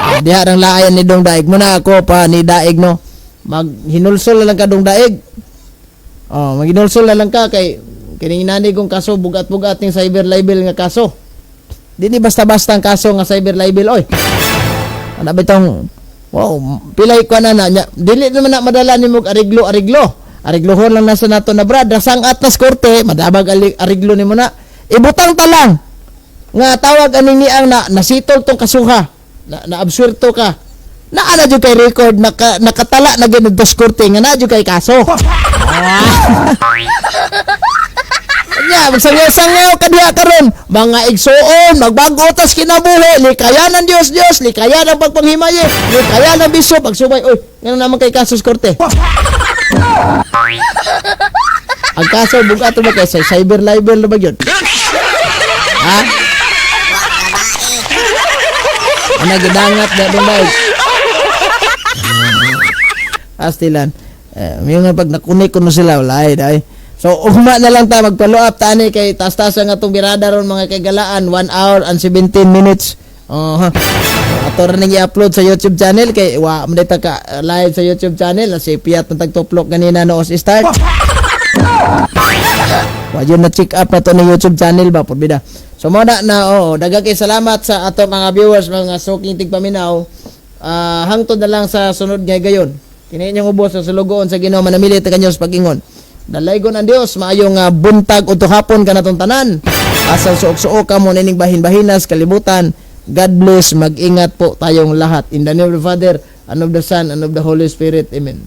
Ah, diha rang laayan ni Dong Daig mo na ako pa ni Daig no. Maghinulsol na lang ka, Dong Daig. Oh, maghinulsol na lang ka kay kining inani kong kaso bugat-bugat ning cyber libel nga kaso. Di ni basta-basta ang kaso nga cyber libel oy. Ana bitong wow, pilay ko na na nya. Dili naman na madala nimo og ariglo-ariglo. Ariglohon lang nasa nato na, brad. Rasang atlas korte, madabag ariglo nimo na. Ibutang ta lang nga tawag ani ni ang na nasitol tong kasuha na naabsuelto ka na ana jud kay record nakatala na gyud dos korte nga na jud kay kaso. Ah. Nya, magsangyaw-sangyaw ka diha karon. Mga igsuon, magbago tas kinabuhi, likayan ng Dios Dios, likayan ang pagpanghimaye, likayan ang bisyo, pagsubay, oy, ngano naman kay kaso sa korte? Ang kaso, bugato ba kay cyber libel na ba yun? Ha? Ana gidangat na dong bay. Astilan. Eh, yung nga pag nakunik ko no sila, wala ay dai. So ugma na lang ta mag-follow up ta ani kay taas-taas ang atong birada ron, mga kagalaan, 1 hour and 17 minutes. Oh, ha. Ato ra ning i-upload sa YouTube channel kay wa man ta ka live sa YouTube channel si Piat ng tagtuplok ganina no os start. Wa yun na check up na to ni YouTube channel ba porbida. So mo na na oo, daghang kay salamat sa ato mga viewers, mga suking tigpaminaw. Ah, hangtod na lang sa sunod nga gayon. Kini inyong ubos sa sulugoon sa Ginoo, manamili ta kanyo sa pag-ingon. Dalaygon ang Dios, maayong buntag udto hapon kanatong tanan. Asan suok-suok ka mo nining bahin-bahinas kalibutan. God bless, mag-ingat po tayong lahat. In the name of the Father, and of the Son, and of the Holy Spirit. Amen.